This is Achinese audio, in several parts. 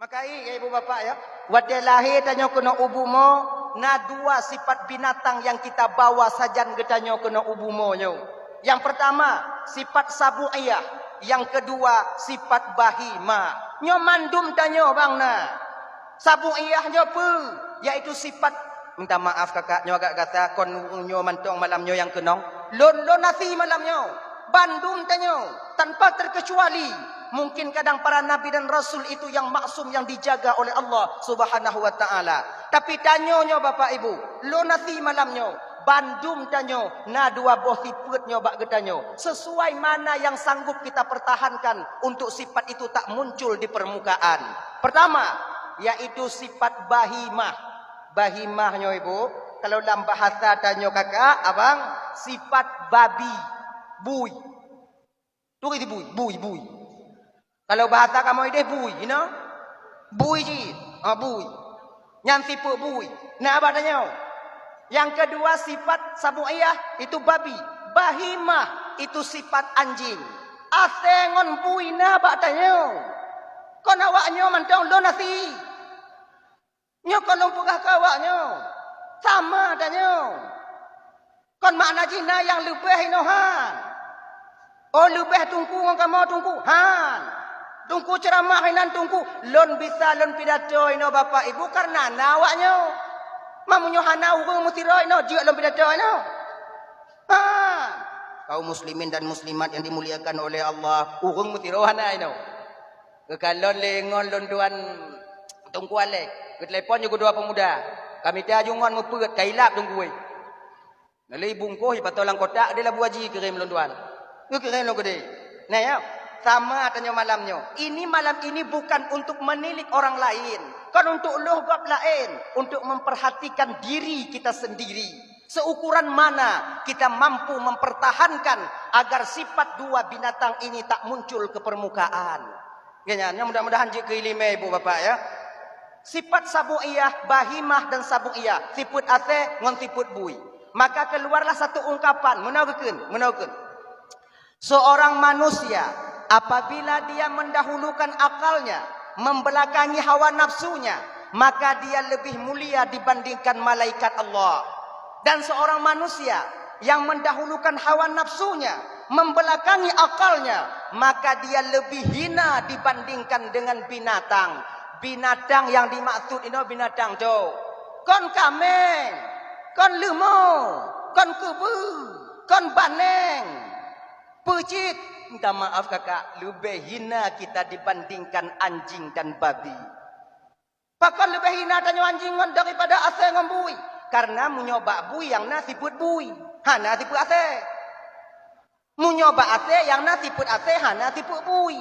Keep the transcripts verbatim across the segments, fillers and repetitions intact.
Maka i, ya ibu bapak ya, watée lahé tanyoe keunoe u bumoe, na dua sifat binatang nyang kita bawa sajan geutanyoe keunoe u bumoe nyoe. Nyang peurtama, sifat sabu'iyah, nyang keudua, sifat bahimah. Nyoe mandum tanyoe bang na. Sabu'iyah nyoe peue? Yaitu sifat, minta maaf kakak, nyoe agak gata, kon nyoe mantong malam nyoe nyang keunong. Lôn, lôn até malam nyoe. Bandum tanyoe, tanpa terkecuali. Mungkin kadang para nabi dan rasul itu yang maksum, yang dijaga oleh Allah Subhanahu wa Ta'ala. Tapi tanyoe nyoe, Bapak Ibu, lôn até malam nyoe, bandum tanyoe na dua boh sifeuet nyoe bak geutanyoe, sesuai mana yang sanggup kita pertahankan untuk sifat itu tak muncul di permukaan. Pertama, yaitu sifat bahimah. Bahimah nyoe, Ibu, kalau lam bahasa tanyoe kakak, abang, sifat babi, bui. Turi bui, bui, bui. Kalau bahasa kamoe ideh bui, you know? Bui cit. Ha, bui. Nyan sifeuet bui. Na bak tanyoe. Nyang keudua sifat sabu'iyah itu babi. Bahimah itu sifat anjing. Asée ngon bui na bak tanyoe. Kon awaknyoe mantong lôn até. Nyoe kon lôn peugah keu awaknyoe, sama tanyoe. Kon makna jih na nyang leubeh inoe han. Oh, leubeh teungku ngon kamoe teungku? Han. Teungku ceuramah inan teungku, lôn bisa lôn pidato inoe Bapak Ibu kareuna na awaknyoe. Meunyoe hana ureuëng meusidroe inoe jeuet lôn pidato inoe. Han. Kaum muslimin dan muslimat yang dimuliakan oleh Allah, ureuëng meusidroe hana inoe. Geukalon lé ngon lôn tuan Teungku Alek, geutelepon ju keudua pemuda. Ka mita ju ngon meupeuet, ka ilab Teungku wai. Lalu ibungkoh, ipato lam kotak, deh Abu Haji kirém lôn tuan. Geukirém lôn keudeh. Nah ya, sama tanyoe malam nyoe. Ini malam ini bukan untuk menilik orang lain, kon untuk lôh gob laén, untuk memperhatikan diri kita sendiri. Seukuran mana kita mampu mempertahankan agar sifat dua binatang ini tak muncul ke permukaan? Nyan, nyan mudah-mudahan jeuet keu iéleumé ibu bapak ya. Sifat sabu'iyah, bahimah dan sabu'iyah, sifeuet asée ngon sifeuet bui. Maka keluarlah satu ungkapan, meunoe geukheun, meunoe geukheun. Seorang manusia, apabila dia mendahulukan akalnya, membelakangi hawa nafsunya, maka dia lebih mulia dibandingkan malaikat Allah. Dan seorang manusia yang mendahulukan hawa nafsunya, membelakangi akalnya, maka dia lebih hina dibandingkan dengan binatang. Binatang yang dimaksud inoe binatang tu, kon kaméng, kon leumo, kon keubeu, kon baneng. Peue cit, minta maaf kakak, leubeh hina kita dibandingkan anjing dan babi. Pakon leubeh hina tanyoe anjing ngon daripada asée ngon bui? Kareuna meunyoe bak bui nyang na sifeuet bui, hana sifeuet asée. Meunyoe bak asée nyang na sifeuet asée, hana sifeuet bui.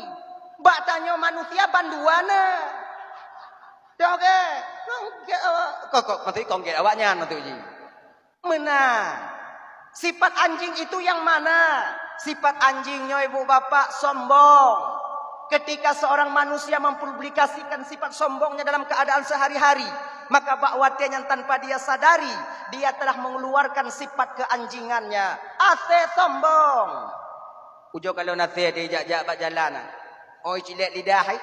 Bak tanyoe manusia bandua na. Toh gét? Kong gét awak, kok, kok, maksud kong gét awaknyan maksud jih. Meunan. Sifat anjing itu yang mana? Sifat anjing nyoe ibu bapak sombong. Ketika seorang manusia mempublikasikan sifat sombongnya dalam keadaan sehari-hari, maka bak watée nyan tanpa dia sadari, dia telah mengeluarkan sifat keanjingannya. Asée sombong. Ujoe kalon asée teuh ijak-jak bak jalan, ah. Oh, icilek lidah, hai.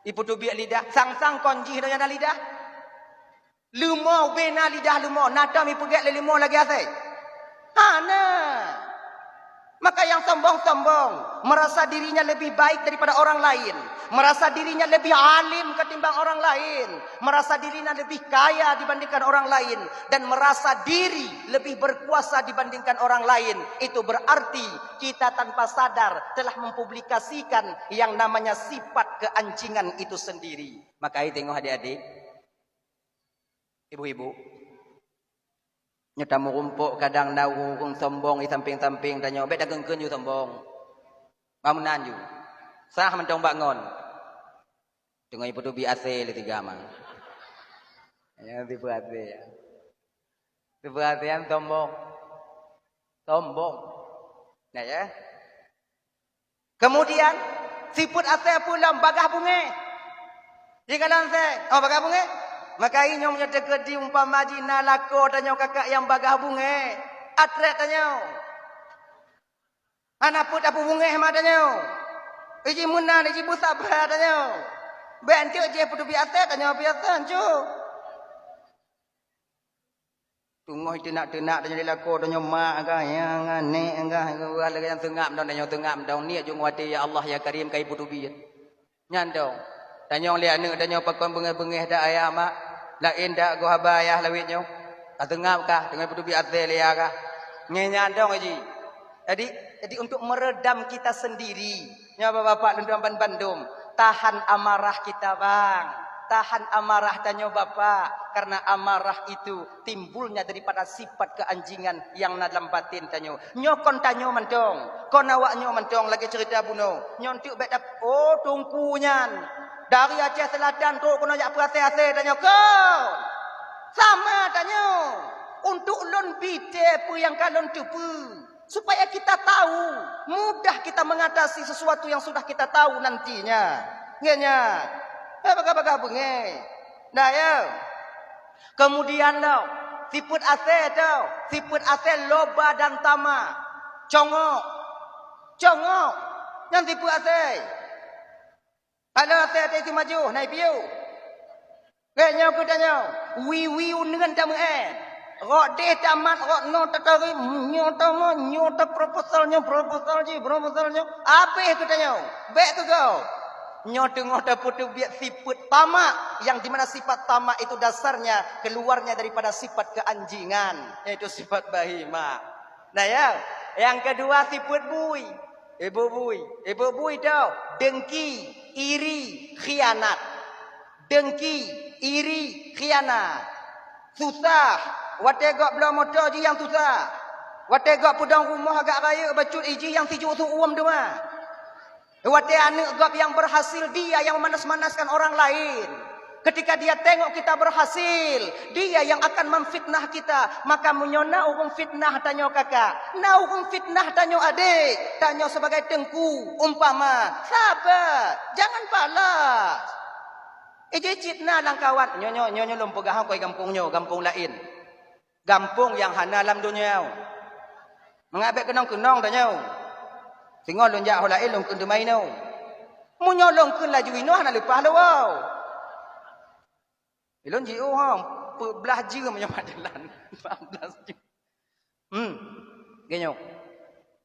Ipeutubiek lidah, sang-sang kon jih donya na lidah. Leumo ubé na lidah leumo, na tom ipeugét lé leumo lagée asée? Hana. Maka yang sombong-sombong, merasa dirinya lebih baik daripada orang lain, merasa dirinya lebih alim ketimbang orang lain, merasa dirinya lebih kaya dibandingkan orang lain, dan merasa diri lebih berkuasa dibandingkan orang lain, itu berarti kita tanpa sadar telah mempublikasikan yang namanya sifat keanjingan itu sendiri. Maka ai tengok adik-adik, ibu-ibu, nyoe tameurumpok kadang na ureuëng sombong di sampéng-sampéng tanyoe, bék takeun-keun ju sombong. Bangunan ju. Sah mantong bak ngon. Teungoh ipeutubi asée lé tiga ma. Ya, tipe asée ya. Tipe asée nyan sombong. Sombong. Nah ya. Kemudian, sifeuet asée peue lom bagah bungéh. Jikalau asée, oh, bagah bungéh. Maka inyoe meunyoe teukeudi umpama jih na lakoe tanyoe kakak nyang bagah bungéh, atrét tanyoe. Hana peuet apui bungéh ma tanyoe. Iji meunan, iji beusabra tanyoe. Bèk enteuk jih peuteubiet asèe, tanyoe biasa, ancu. Teungoh teunak-teunak tanyoe di lakoe, tanyoe mak agah, nyang aneuk agah, lagèe nyang teungab dong, tanyoe teungab dong. Niet jeuet watèe, "Ya Allah, ya Karim, kai peuteubiet." Nyan dong. Tanyoe lé aneuk tanyoe pakon beungèh-beungèh dak ayah mak, laén dak goh haba ayah lawét nyoe. Ka teungab kah, teungoh peuteubiet asèe lé ayah kah. Nyan, nyan dong, Haji. Jadi, jadi untuk meredam kita sendiri, nyoe bapak-bapak lôn tuan ban bandum, tahan amarah kita, Bang. Tahan amarah tanyoe, Bapak, karena amarah itu timbulnya daripada sifat keanjingan yang na lam batin tanyoe. Nyoe kon tanyoe mantong, kon awak nyoe mantong lagèe cerita bunoe. Nyoe enteuk bèk tap-, oh, Teungku nyan dari Aceh Selatan trok keunoe jak peuasèe-asèe tanyoe kon. Sama tanyoe. Untuk lôn bi teuh peue nyang ka lôn teupeue. Supaya kita tahu, mudah kita mengatasi sesuatu yang sudah kita tahu nantinya. Nggak nyan? Eh, bagah-bagah beungèh. Nah, ya. Kemudian lo, sifeuet asèe tu, sifeuet asèe loba dan tamak. Congok. Congok. Nyan sifeuet asèe. Hana asèe teuh si majoh, na piôh. Geutanyoe, geutanyoe, wie-wie uneuen tameu'èn. Rot deh tamat, rot nyoe tatarém, nyoe tamah, nyoe taproposal, nyoe proposal jih, proposal nyoe. Abéh geutanyoe, bèk keu gob. Nyoe teungoh tapeuteubiet sifeuet tamak, yang di mana sifat tamak itu dasarnya keluarnya daripada sifat keanjingan, yaitu sifat bahimah. Nah, ya, nyang keudua sifeuet bui. Ibu bui, ibu bui tu, dengki, iri, khianat. Dengki, iri, khianat. Susah, watèe gob bloe moto jih nyang susah. Watèe gob peudong rumoh agak rayeuk bacut, ijih nyang sijuek su uem teuma. Watèe aneuk gob nyang berhasil, dia yang memanas-manaskan orang lain. Ketika dia tengok kita berhasil, dia yang akan memfitnah kita. Maka meunyoe na ureueng fitnah tanyoe kakak, na ureueng fitnah tanyoe adék, tanyoe sebagai teungku, umpama, sabar, jangan balas. Ijih cit na lam kawan, nyoe, nyoe, nyoe, nyoe lôn peugah hongkoi gampông nyoe, gampông laén. Gampông nyang hana lam donya. Mangat bèk keunong-keunong tanyoe. Singoh lôn jak ho laén lôn kheun teuma inoe. Meunyoe lôn kheun laju inoe hana leupah lé woe. Ilôn jiôh hom, peuet blah jeuem nyoe mat jalan. Empat belas jeuem. Hmm. Geutanyoe.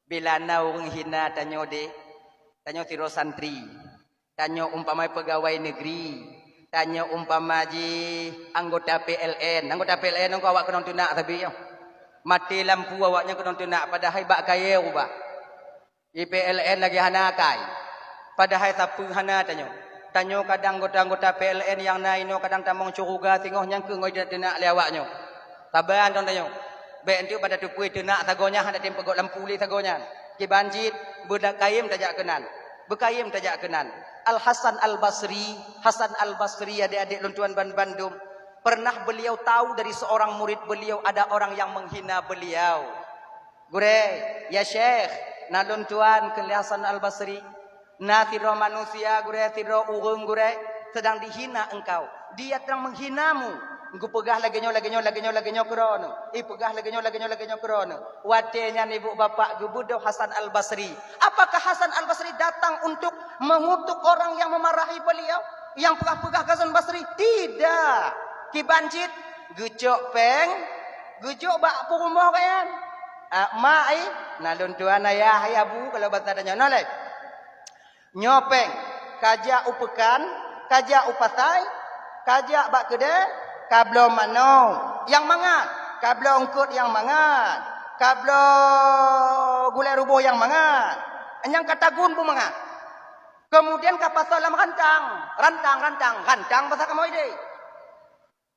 Bila na ureueng hina tanyoe deh, tanyoe sidroe santri. Tanyoe umpama pegawai negeri, tanyoe umpama jih anggota P L N. Anggota P L N nyan awak keunong teunak sabe nyoe. Maté lampu awaknyan keunong teunak, padahai bak kayèe rubah. Di P L N lagèe hana akai. Padahai sapeue hana tanyoe. Tanyoe kadang anggota-anggota P L N nyang na inoe kadang tamong syeuruga singoh nyang keu ngon teunak lé awaknyoe. Saban dong tanyoe. Bèk enteuk bak tateupeue teunak sagoe nyan hana tem peugöt lampu lé sagoe nyan. Kiban cit, beukayém tajak keunan. Beukayém tajak keunan. Al Hasan Al Basri, Hasan Al Basri, adék-adék lôn tuan ban bandum, pernah beliau tahu dari seorang murid beliau ada orang yang menghina beliau. Gurèe, ya Syekh, na lôn tuan kheun lé Hasan Al Basri. Na sidroe manusia gurèe, sidroe ureueng gurèe, sedang dihina engkau. Dia sedang menghinamu. Geupeugah lagèe nyoe, lagèe nyoe, lagèe nyoe, lagèe nyoe keu droeneuh. Ipeugah lagèe nyoe, lagèe nyoe, lagèe nyoe keu droeneuh. Watèe nyan ibu bapak geubeudôh Hasan Al Basri. Apakah Hasan Al Basri datang untuk mengutuk orang yang memarahi beliau, yang peugah-peugah keu Hasan Basri? Tidak. Kiban cit, geucok pèng, geujok bak peurumoh gobnyan. Ah, mak, ai, na lôn tuan ayah, ai abu, kalau basa tanyoe nyoe lé. Nyoe pèng, kajak u peukan, kajak u pasai, kajak bak keudè, kabloe manok nyang mangat, kabloe eungkôt nyang mangat, kabloe gulèe ruboh nyang mangat. Nyang ka tagun beumangat. Kemudian kapasoe lam rantang, rantang, rantang, rantang basa kamoe idéh.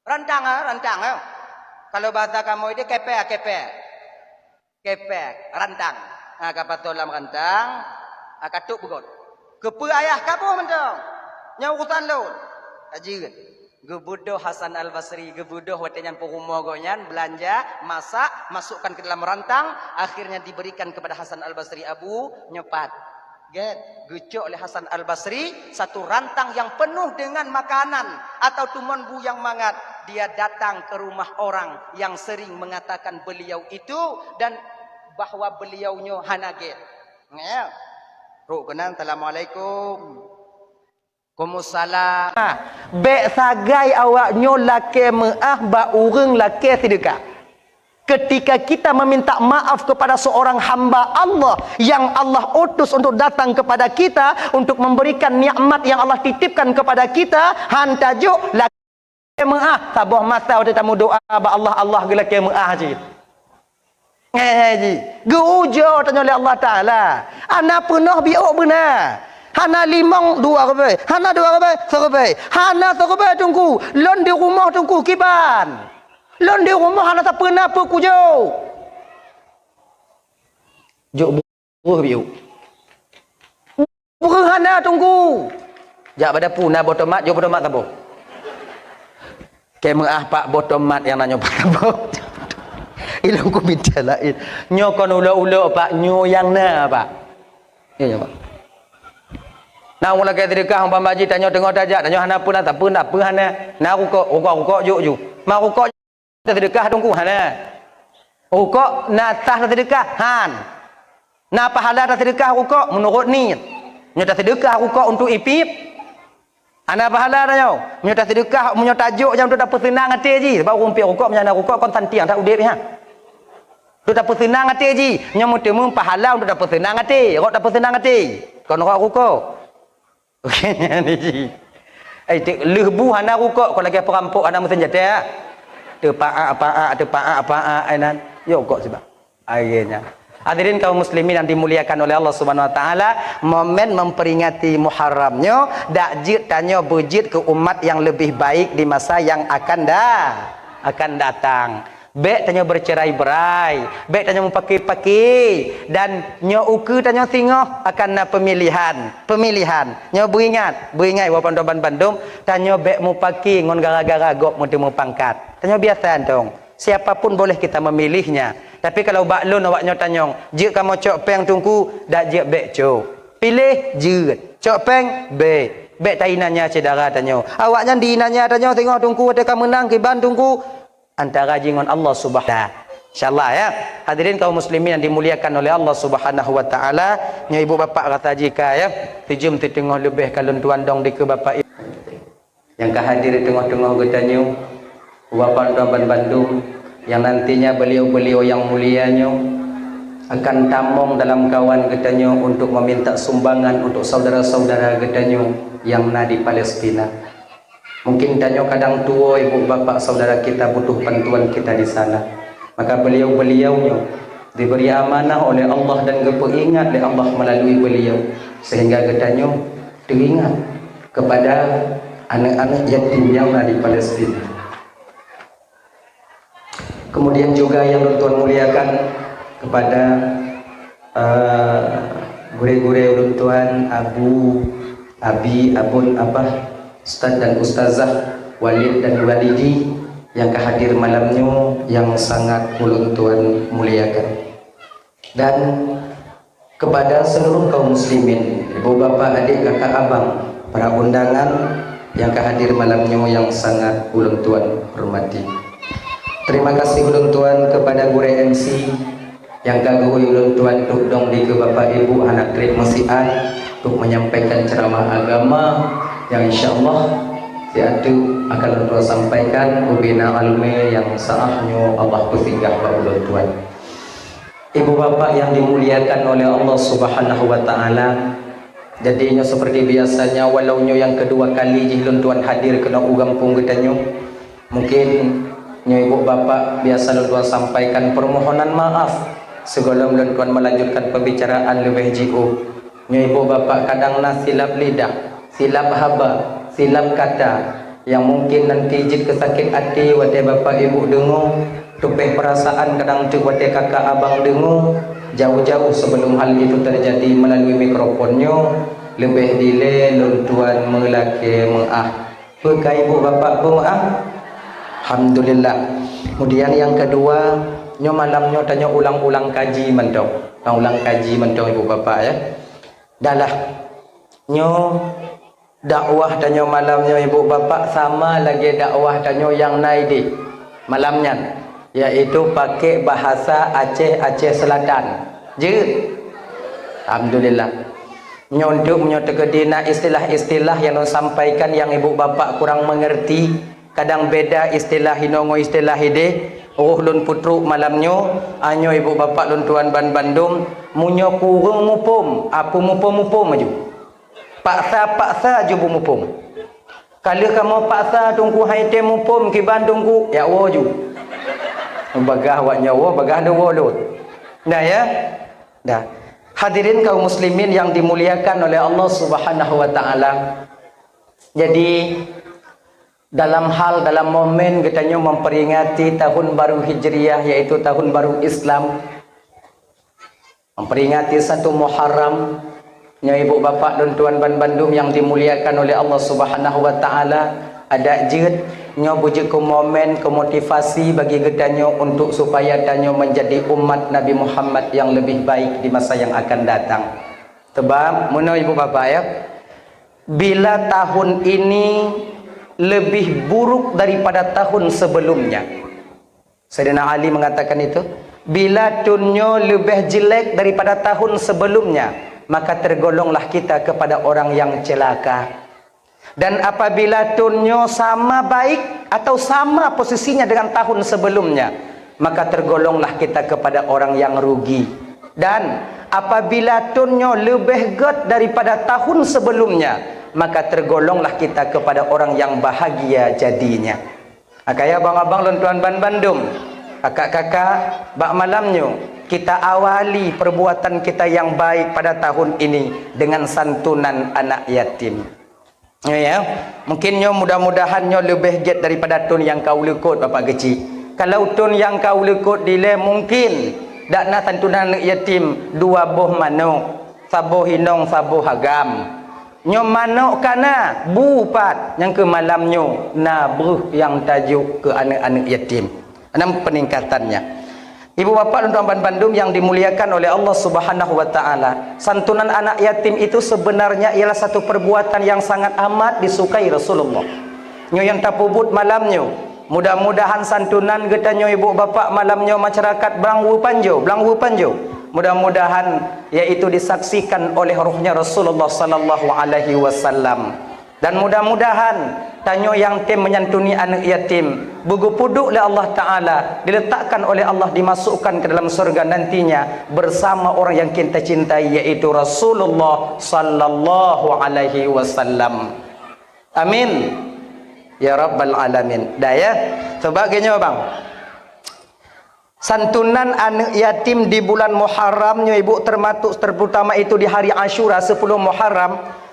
Rantang, ah, rantang, ah. Kalau basa kamoe idéh kepek, kepek. Kepek, rantang. Ah, kapasoe lam rantang, ah, katôb beugöt. Keupeue ayah kaboh mantong? Nyoe urusan lôn. Ka jeuet. Geubeudôh Hasan Al Basri, geubeudôh watèe nyan peurumoh gobnyan beulanja, masak, masukkan ke dalam rantang, akhirnya diberikan kepada Hasan Al Basri, Abu, nyoe pat. Gét, geucok lé Hasan Al Basri satu rantang yang penuh dengan makanan atau tumon bu nyang mangat. Dia datang ke rumah orang yang sering mengatakan beliau itu dan bahwa beliau nyoe hana gét. Nyoe. Trok keunan, "Assalamualaikum." Kumusalam. Bék sagai awak nyoe lakée meuáh bak ureuëng lakée seudeukah. Ketika kita meminta maaf kepada seorang hamba Allah yang Allah utus untuk datang kepada kita, untuk memberikan nikmat yang Allah titipkan kepada kita, han tajok lakée meuáh, saboh masa watée tameudoá bak Allah, Allah geulakée meuáh cit. Ngehe ji, geuujoe tanyoe lé Allah Taala. Hana peunoh biôk beuna. Hana limong dua ribée, hana dua ribée, siribée. Hana siribée Teungku, lôn di rumoh Teungku kiban. Lôn di rumoh hana sapeue na peue kujok. Jok buah biôk. Buah hana Teungku. Jak bak dapu na boh tomat, jok boh tomat saboh. Kée meuáh pak boh tomat nyang na nyoe pak saboh. Ilôn kumita laén. Nyoe kon ulok-ulok pak, nyoe nyang na pak. Ya, ya pak. Na ulôn lakée seudeukah umpama jih tanyoe teungoh tajak, tanyoe hana peue na, sapeue na, peue hana. Na rukok, rukok, rukok jok ju. Ma rukok taseudeukah Teungku? Hana. Rukok na sah taseudeukah? Han. Na pahala taseudeukah rukok meunurot niet. Meunyoe taseudeukah rukok untuk ipiep, hana pahala tanyoe. Meunyoe taseudeukah, meunyoe tajok nyang untuk tapeuseunang até jih, sabab ureuëng piep rukok meunyoe hana rukok kon santiang that udeb nyan. Untuk tapeuseunang até jih, nyoe meuteumé pahala untuk tapeuseunang até, rot tapeuseunang até. Kon rot rukok. Ai, lheueh bu hana rukok, kon lagée peurampok hana meuseunjata. Teupaak-paak, teupaak-paak, ai nan. Yo kok sibak. Akhirnya. Hadirin kaum muslimin yang dimuliakan oleh Allah Subhanahu wa taala, momen memperingati Muharram nyoe dak jeuet tanyoe beujeuet keu umat yang lebih baik di masa yang akan da-, akan datang. Bék tanyoe bercerai-berai, bék tanyoe mupaki-paki, dan nyoe ukeue tanyoe singoh akan na pemilihan. Pemilihan. Nyoe beuingat, beuingat, walaupun ban bandum, tanyoe bék mupaki ngon gara-gara gob meuteumé pangkat. Tanyoe biasa antong. Siapa pun boleh kita memilihnya. Tapi kalau bak lôn awak nyoe tanyong, jeuet kamoe cok péng Teungku, dak jeuet bék cok. Piléh jeuet, cok péng bék. Bék tainanya syedara tanyoe. Awaknyan diinanya tanyoe singoh Teungku watée ka meunang kiban Teungku. Antara jih ngon Allah Subhanahu. Insyaallah ya. Hadirin kaum muslimin yang dimuliakan oleh Allah Subhanahu wa taala, nyoe ibu bapak rasa jika ya, tujum teuteungoh leubeh ka lôn tuan dong dikeue bapak ibu nyang ka hadir di teungoh-teungoh geutanyoe, bapak tuan ban bandum yang nantinya beliau-beliau yang mulia nyoe akan tamong dalam kawan geutanyoe untuk meminta sumbangan untuk saudara-saudara geutanyoe yang na di Palestina. Mungkin tanyoe kadang tuwoe ibu bapak saudara kita butuh bantuan kita di sana. Maka beliau-beliau nyoe diberi amanah oleh Allah dan geupeuingat lé Allah melalui beliau, sehingga geutanyoe teuingat kepada anak-anak yatim yang na di Palestina. Kemudian juga yang lôn tuan muliakan kepada, eh, gurée-gurée ulôn tuan, abu, abi, abon, abah, ustaz dan ustazah, walid dan walidi yang ka hadir malam nyoe yang sangat ulôn tuan muliakan. Dan kepada seluruh kaum muslimin, ibu bapak, adik, kakak, abang, para undangan yang ka hadir malam nyoe yang sangat ulôn tuan hormati. Terima kasih ulôn tuan kepada gurée M C yang ka geuhôi ulôn tuan untuk dong dikeue bapak ibu hana treb meusiat untuk menyampaikan ceramah agama yang insyaallah siat teuk akan ulôn tuan sampaikan ubena almé yang saah nyoe Allah peusinggah bak ulôn tuan. Ibu bapak yang dimuliakan oleh Allah Subhanahu wa taala, jadi nyoe seperti biasanya, walau nyoe yang kedua kali jih lôn tuan hadir keunoe u gampông geutanyoe, mungkin nyoe ibu bapak biasa lôn tuan sampaikan permohonan maaf sigohlom lôn tuan melanjutkan pembicaraan leubeh jiôh. Nyoe ibu bapak kadang na silap lidah, silap haba, silap kata, yang mungkin nanti jeuet keu sakét até watée bapak ibu deungoe, tupéh peurasaan kadang teuk watée kakak abang deungoe, jauh-jauh sebelum hal itu terjadi melalui mikrofon nyoe, leubeh dilée lôn tuan meulakée meuáh. Peu ka ibu bapak peumeuáh? Alhamdulillah. Kemudian yang kedua, nyoe malam nyoe tanyoe ulang-ulang kaji mantong. Ulang-ulang kaji mantong ibu bapak ya. Dahlah. Nyoe dakwah tanyoe malam nyoe ibu bapak sama lagée dakwah tanyoe nyang na idéh malam nyan, yaitu pakai bahasa Aceh, Aceh Selatan. Jeuet? Alhamdulillah. Nyoe untuk meunyoe teukeudi na istilah-istilah nyang lôn sampaikan nyang ibu bapak kurang mengerti, kadang beda istilah inoe ngon istilah ideh, roh lôn peutrok malam nyoe, a nyoe ibu bapak lôn tuan ban bandum, meunyoe kureueng muphom, a peumuphom-muphom aju. Paksa-paksa ju beumuphom. Ka lheueh kamoe paksa Teungku hai tém muphom kiban Teungku, jak woe ju. Bagaih awak nyoe woe, bagaih lôn woe lôn. Dah ya? Dah. Hadirin kaum muslimin yang dimuliakan oleh Allah Subhanahu wa taala. Jadi, dalam hal, dalam momen geutanyoe memperingati tahun baru Hijriah, yaitu tahun baru Islam, memperingati satu Muharram, nyoe ibu bapak lôn tuan ban bandum yang dimuliakan oleh Allah Subhanahu wa taala, adak jeuet nyoe beujeuet keu momen, keu motivasi bagi geutanyoe untuk supaya tanyoe menjadi umat Nabi Muhammad yang lebih baik di masa yang akan datang. Sebab, meunyoe ibu bapak ya, bila tahun ini lebih buruk daripada tahun sebelumnya. Saidina Ali mengatakan itu, bila thon nyoe leubeh jelek daripada tahun sebelumnya, maka tergolonglah kita kepada orang yang celaka. Dan apabila thon nyoe sama baik atau sama posisinya dengan tahun sebelumnya, maka tergolonglah kita kepada orang yang rugi. Dan apabila thon nyoe leubeh gét daripada tahun sebelumnya, maka tergolonglah kita kepada orang yang bahagia jadinya. Maka ya abang-abang lôn tuan ban bandum, kakak-kakak, bak malam nyoe kita awali perbuatan kita yang baik pada tahun ini dengan santunan anak yatim. Ya, ya. Mungkin nyoe mudah-mudahan nyoe leubeh gét daripada thon nyang ka uleuekot Bapak Geuchik. Kalau thon nyang ka uleuekot dilée mungkin dak na santunan aneuk yatim dua boh manok, saboh inong, saboh agam. Nyoe manok ka na, bu pat, nyang keu malam nyoe na breuh nyang tajok keu aneuk-aneuk yatim. Nam peningkatannya. Ibu bapak dan tuan bandum yang dimuliakan oleh Allah Subhanahu wa taala, santunan anak yatim itu sebenarnya ialah satu perbuatan yang sangat amat disukai Rasulullah. Nyoe nyang tapeubuet malam nyoe. Mudah-mudahan santunan geutanyoe ibu bapak malam nyoe masyarakat Blangwe Panjoe, Blangwe Panjoe. Mudah-mudahan yaitu disaksikan oleh rohnya Rasulullah sallallahu alaihi wasallam. Dan mudah-mudahan tanyoe nyang tem menyantuni aneuk yatim, beugeupeudok lé Allah Taala, diletakkan oleh Allah, dimasukkan ke dalam surga nantinya bersama orang yang kita cintai, yaitu Rasulullah sallallahu alaihi wasallam. Amin ya rabbal alamin. Dah ya. Sebagainya bang. Santunan aneuk yatim di bulan Muharram nyoe ibu, termasuk terutama itu di hari Asyura sepuluh Muharram.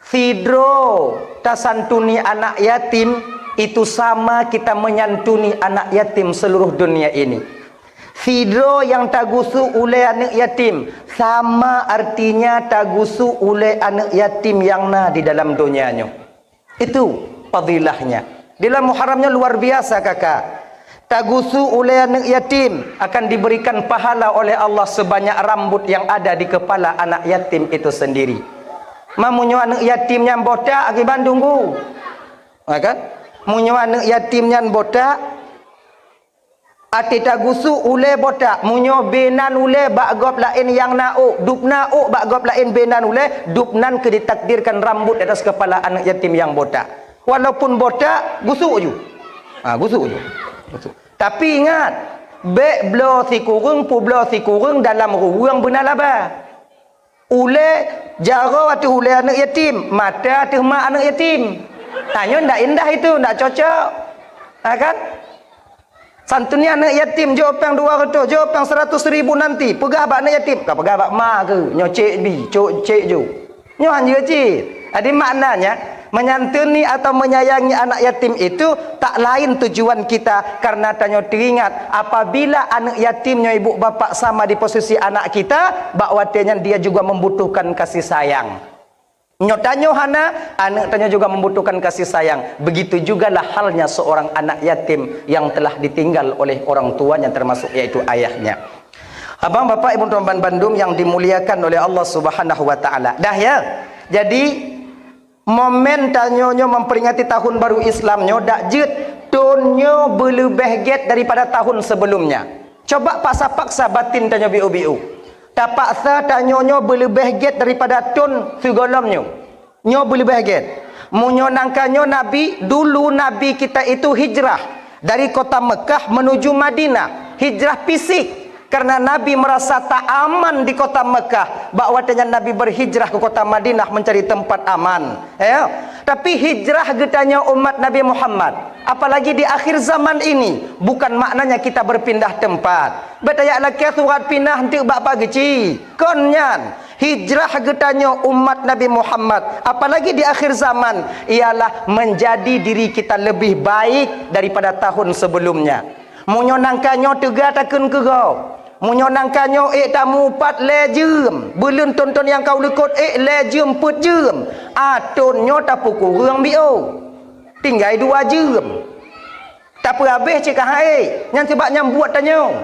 Sidroe tasantuni anak yatim, itu sama kita menyantuni anak yatim seluruh dunia ini. Sidroe nyang tagusu ulée aneuk yatim, sama artinya tagusu ulée aneuk yatim nyang na di dalam donya nyoe. Itu fadilahnya. Di dalam Muharram nyoe luar biasa, kakak. Tagusu ulée aneuk yatim akan diberikan pahala oleh Allah sebanyak rambut yang ada di kepala anak yatim itu sendiri. Ma meunyoe aneuk yatim nyan botak, aki bandum gu. Ha, kan? Meunyoe aneuk yatim nyan botak, até tagusu ulée botak, meunyoe beunan ulée bak gob laén nyang na ôk, dubna ôk bak gob laén beunan ulée, dubnan keu ditakdirkan rambut di atas kepala aneuk yatim nyang botak. Walaupun botak, gusuk ju. Ha, gusuk ju. Gusuk. Tapi ingat, bék bloe sikureueng, peubloe sikureueng dalam ruweueng beuna laba. Ulée jaroe ateueh ulée aneuk yatim, mata ateueh mak aneuk yatim. Tanyoe ndak indah itu, ndak cocok. Ha, kan? Santuni aneuk yatim, jok péng dua ratus, jok péng seratus ribu nanti, peugah bak aneuk yatim, ka peugah bak ma keu, nyoe cek bi, cok cek ju. Nyoe han jeuet cit. Jadi maknanya, menyantuni atau menyayangi anak yatim itu tak lain tujuan kita, karena tanyoe teuingat, apabila aneuk yatim nyoe ibu bapak sama di posisi anak kita, bak watée nyan dia juga membutuhkan kasih sayang. Nyoe tanyoe hana, aneuk tanyoe juga membutuhkan kasih sayang. Begitu jugalah halnya seorang anak yatim yang telah ditinggal oleh orang tuanya, termasuk yaitu ayahnya. Abang, bapak, ibu, tuan ban bandum yang dimuliakan oleh Allah Subhanahu wa taala. Dah ya. Jadi, momen tanyoe nyoe memperingati tahun baru Islam nyoe dak jeuet thon nyoe beuleubeh gét daripada tahun sebelumnya. Coba paksa-paksa batin tanyoe biu-biu. Tapaksa tanyoe nyoe beuleubeh gét daripada thon sigohlom nyoe. Nyoe beuleubeh gét. Meunyoe nangka nyoe Nabi, dulu Nabi kita itu hijrah dari kota Mekah menuju Madinah, hijrah fisik. Karena Nabi merasa tak aman di kota Mekah, bak watée nyan Nabi berhijrah ke kota Madinah mencari tempat aman. Ya. Tapi hijrah geutanyoe umat Nabi Muhammad, apalagi di akhir zaman ini, bukan maknanya kita berpindah tempat. Bék tajak lakée surat pinah enteuk bak Pak Geuchik. Kon nyan, hijrah geutanyoe umat Nabi Muhammad, apalagi di akhir zaman, ialah menjadi diri kita lebih baik daripada tahun sebelumnya. Meunyoe nangka nyoe teuga takheun keu gob, meunyoe nangka nyoe ék tamu pat lhée jeuem, buleuen thon-thon nyang ka u likot ék lhée jeuem peuet jeuem, a thon nyoe tapeukureueng biôh, tinggai dua jeuem. Tapeuhabéh cit ka han ék, nyan sabab nyang buet tanyoe.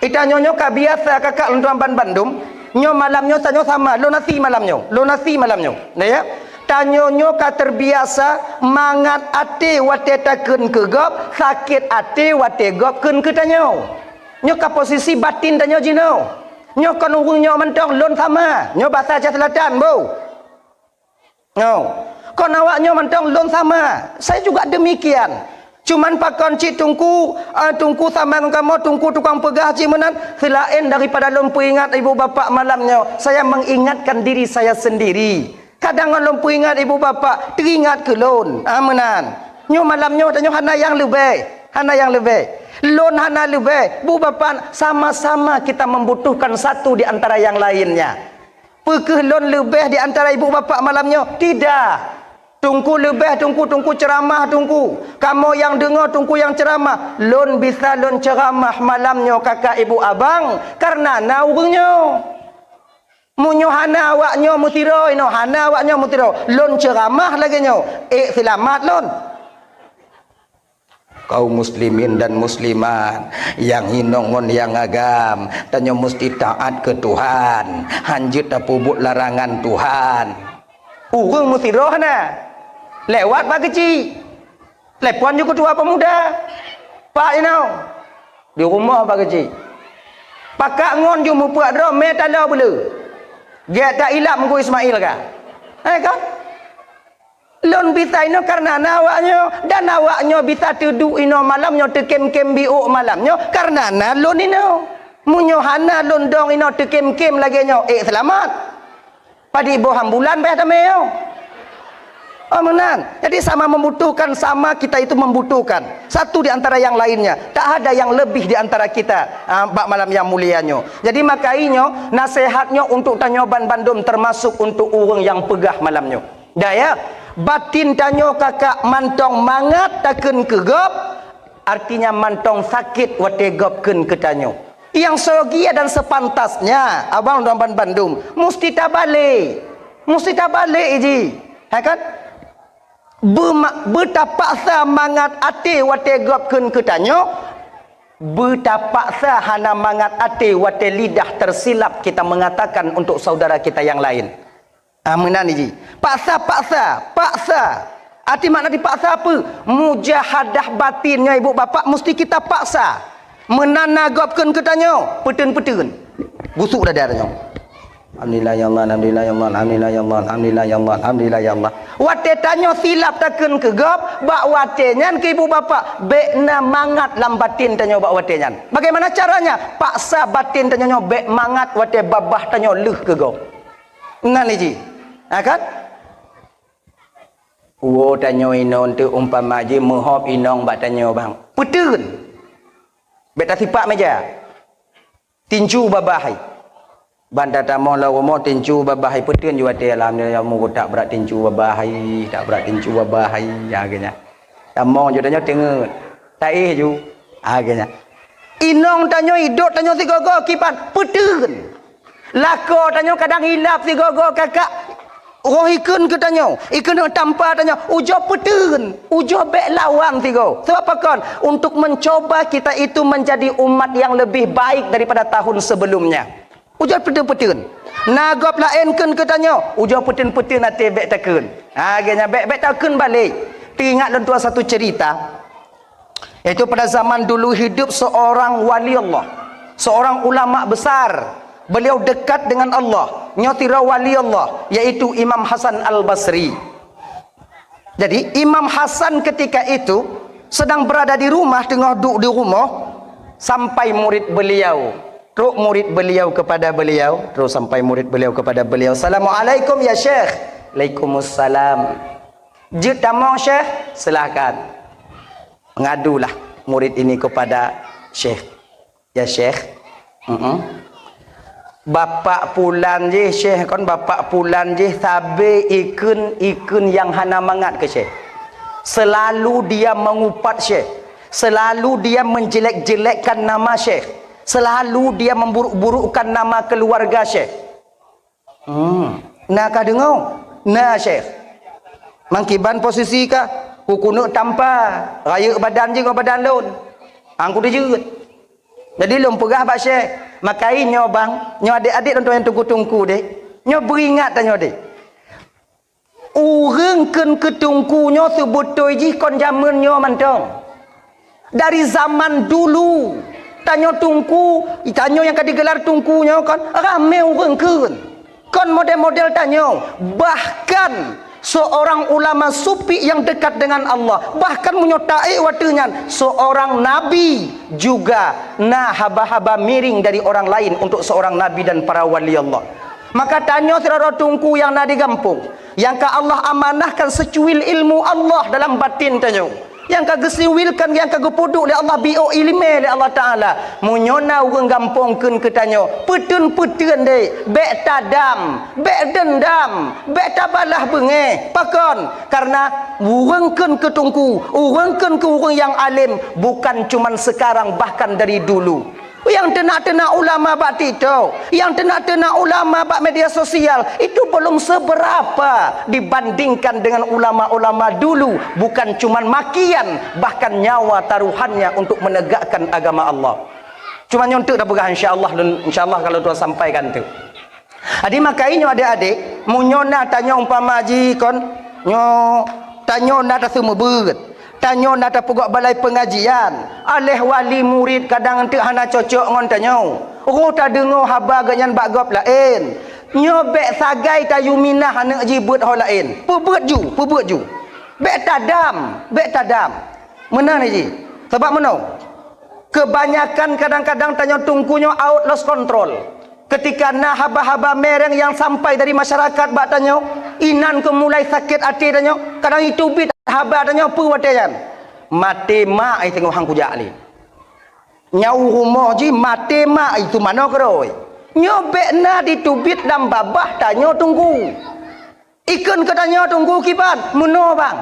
Itanyoe nyoe ka biasa kakak lôn tuan banbandum, nyoe malam nyoe tanyoe sama, lôn asie malam nyoe, lôn asie malam nyoe. Nah, ya. Tanyoe nyoe ka terbiasa mangat até watée takheun keu gob, sakét até watée gob kheun keu tanyoe. Nyoe ka posisi batin tanyoe jinoe. Nyoe kon ureuëng nyoe mantong lôn sama, nyoe basa Aceh Selatan, bu. Nyoe, kon awak nyoe mantong lôn sama. Saya juga demikian. Cuman pakon cit teungku, eh, teungku sama ngon kamoe, teungku tukang peugah cit meunan, seulaén daripada lôn peuingat ibu bapak malam nyoe, saya mengingatkan diri saya sendiri. Kadang ngon lôn peuingat ibu bapak, teuingat keu lôn. Ah, meunan. Nyoe malam nyoe tanyoe hana nyang leubeh, hana nyang leubeh. Lôn hana leubeh, bu bapak, sama-sama kita membutuhkan satu di antara yang lainnya. Peu kheueh lôn leubeh di antara ibu bapak malam nyoe? Tidak. Teungku leubeh, teungku, teungku ceuramah, teungku. Kamoe nyang deungoe, teungku nyang ceuramah. Lôn bisa lôn ceuramah malam nyoe kakak ibu abang, kareuna na ureuëng nyoe. Meunyoe hana awak nyoe meusidroe inoe, hana awak nyoe meusidroe, lôn ceuramah lagée nyoe, ék seulamat lôn. Kaum muslimin dan muslimat, nyang inong ngon nyang agam, tanyoe musti taát keu Tuhan, hanjeuet tapeubuet larangan Tuhan. Ureuëng meusidroe na, lewat Pak Geuchik, telepon ju keutua pemuda, "Pak inong, di rumoh Pak Geuchik, pakak ngon ju meupuak droe mé taloe beuleu, gét that ilab Teungku Ismail ka." Eh kan? Lôn bisa inoe kareuna na awak nyoe, dan awak nyoe bisa teuduek inoe malam nyoe, teukém-kém biôk malam nyoe kareuna na lôn inoe. Meunyoe hana lôn dong inoe teukém-kém lagée nyoe, ék seulamat. Padit boh ambulan beh tamé nyoe. Oh, meunan. Jadi sama membutuhkan, sama kita itu membutuhkan. Satu di antara yang lainnya. Tak ada yang lebih di antara kita, ah, bak malam nyang mulia nyoe. Jadi maka inyoe, naseuhat nyoe untuk tanyoe banbandum, termasuk untuk ureuëng nyang peugah malam nyoe. Daya, batin tanyoe kakak mantong mangat takheun keu gob, artinya mantong sakét watée gob kheun keu tanyoe. Nyang seugia dan sepantasnya, abang dan bandum, musti tabalek. Musti tabalek ji. Ha kan? Beuma-, beutapaksa mangat até watée gob kheun keu tanyoe, beutapaksa hana mangat até watée lidah tersilap kita mengatakan untuk saudara kita yang lain. Ah, meunan ji. Paksa, paksa, paksa. Arti makna dipaksa apa? Mujahadah batin nyoe ibu bapak musti kita paksa. Meunan na gob kheun keu tanyoe, peuteun-peuteun. Busuk dada tanyoe. Alhamdulillah ya Allah, alhamdulillah ya Allah, alhamdulillah ya Allah, alhamdulillah ya Allah, alhamdulillah ya Allah. Watée tanyoe silap takheun keu gob, bak watée nyan keu ibu bapak, bék na mangat lam batin tanyoe bak watée nyan. Bagaimana caranya? Paksa batin tanyoe nyoe bék mangat watée babah tanyoe lheueh keu gob. Nan ji. Ha kan? Woe tanyoe inoe teuh umpama jih meuhôb inong bak tanyoe bang. Peuteun. Bék tasipak meja. Tincu babah hai. Ban tatamong lam rumoh tincu babah hai peuteun ju watée alhamdulillah mu tak brat tincu babah hai, tak brat tincu babah hai, ya geunya. Tamong ju tanyoe teungeut. Taéh ju. Ha geunya. Inong tanyoe idot tanyoe sigoe-goe kiban peuteun. Lakoe tanyoe kadang ilab sigoe-goe kakak. Roh ikheun keu tanyoe, ikheun tampa tanyoe, ujoe peuteun, ujoe bék lawan sigoe. Sebab pakon? Untuk mencoba kita itu menjadi umat yang lebih baik daripada tahun sebelumnya. Ujoe peuteun-peuteun. Na gob laén kheun keu tanyoe, ujoe peuteun-peuteun até bék takheun. Ha geunya bék, bék takheun balek. Teuingat lôn tuan satu cerita. Yaitu pada zaman dulu hidup seorang wali Allah, seorang ulama besar, Beliau dekat dengan Allah. Nyoe sidroe wali Allah, yaitu Imam Hasan Al-Basri. Jadi, Imam Hasan ketika itu sedang berada di rumah, teungoh duek di rumoh, sampai murid beliau. Trok murid beliau kepada beliau, terus sampai murid beliau kepada beliau, "Assalamualaikum ya Syekh." "Alaikumussalam." "Jeuet tamong Syekh?" "Silahkan." Mengadulah murid ini kepada Syekh. "Ya Syekh, mm-mm, Bapak Pulan jih Syekh, kon Bapak Pulan jih sabe ikheun-ikheun nyang hana mangat keu Syekh. Selalu dia mengupat Syekh. Selalu dia menjelek-jelekkan nama Syekh. Selalu dia memburuk-burukkan nama keluarga Syekh." "Hmm, na kadeungoe?" "Na Syekh." "Mangkiban posisi kah?" "Kukeuneuk tampa, rayeuk badan jih ngon badan lôn. Angku teujeuet." Jadi lôn peugah bak Syekh, "Makai nyoe bang, nyoe adék-adék lôn tuan nyang teungku-teungku deh. Nyoe beuingat tanyoe deh. Ureuëng kheun keu teungku nyoe seubeutôi jih kon jameun nyoe mantong. Dari zaman dulu, tanyoe teungku, tanyoe nyang ka digelar teungku nyoe kon ramé ureuëng kheun. Kon model-model tanyoe, bahkan seorang ulama sufi yang dekat dengan Allah, bahkan meunyoe taék watée nyan, seorang nabi juga na haba-haba miring dari orang lain untuk seorang nabi dan para wali Allah. Maka tanyoe sidroe teungku nyang na di gampông, nyang ka Allah amanahkan seucuil ilmu Allah dalam batin tanyoe. Nyang ka geusiwilkan, nyang ka geupeuduek lé Allah, biôk iéleumé lé Allah Taala. Meunyoe na ureuëng gampông kheun keu tanyoe, peuteun-peuteun deh, bék tadam, bék deundam, bék tabalah beungéh. Pakon? Karena ureuëng kheun keu teungku, ureuëng kheun keu ureuëng nyang além, bukan cuman sekarang, bahkan dari dulu. Nyang teunak-teunak ulama bak TikTok, nyang teunak-teunak ulama bak media sosial, itu belum seberapa dibandingkan dengan ulama-ulama dulu. Bukan cuman makian, bahkan nyawa taruhannya untuk menegakkan agama Allah. Cuma nyoe teuk dah peugah, insya Allah, insya Allah kalau Tuhan sampaikan tu. Jadi, makai nyoe adék-adék, meunyoe na tanyoe umpama jih kon, nyoe tanyoe na taseumeubeut, tanyoe na tapeugot balai peungajian, aléh wali murit kadang teuk hana cocok ngon tanyoe. Roh tadeungoe haba geuh nyan bak gob laén. Nyoe bék sagai tayue minah aneuk jih beuet ho laén. Peubeuet ju, peubeuet ju. Bék tadam, bék tadam. Meunan jih. Sabab meunoe, kebanyakan kadang-kadang tanyoe teungku nyoe out lost control. Ketika na haba-haba miring nyang sampai dari masyarakat bak tanyoe, inan keuh mulai sakét até tanyoe, kadang iteubiet haba tanyoe peue watée nyan. Maté mak ai teungoh han kujak lé. Nyoe rumoh jih maté mak ai teumanoe keudroe. Nyoe bék na diteubiet lam babah tanyoe teungku. Ikheun keu tanyoe teungku kiban, meunoe bang.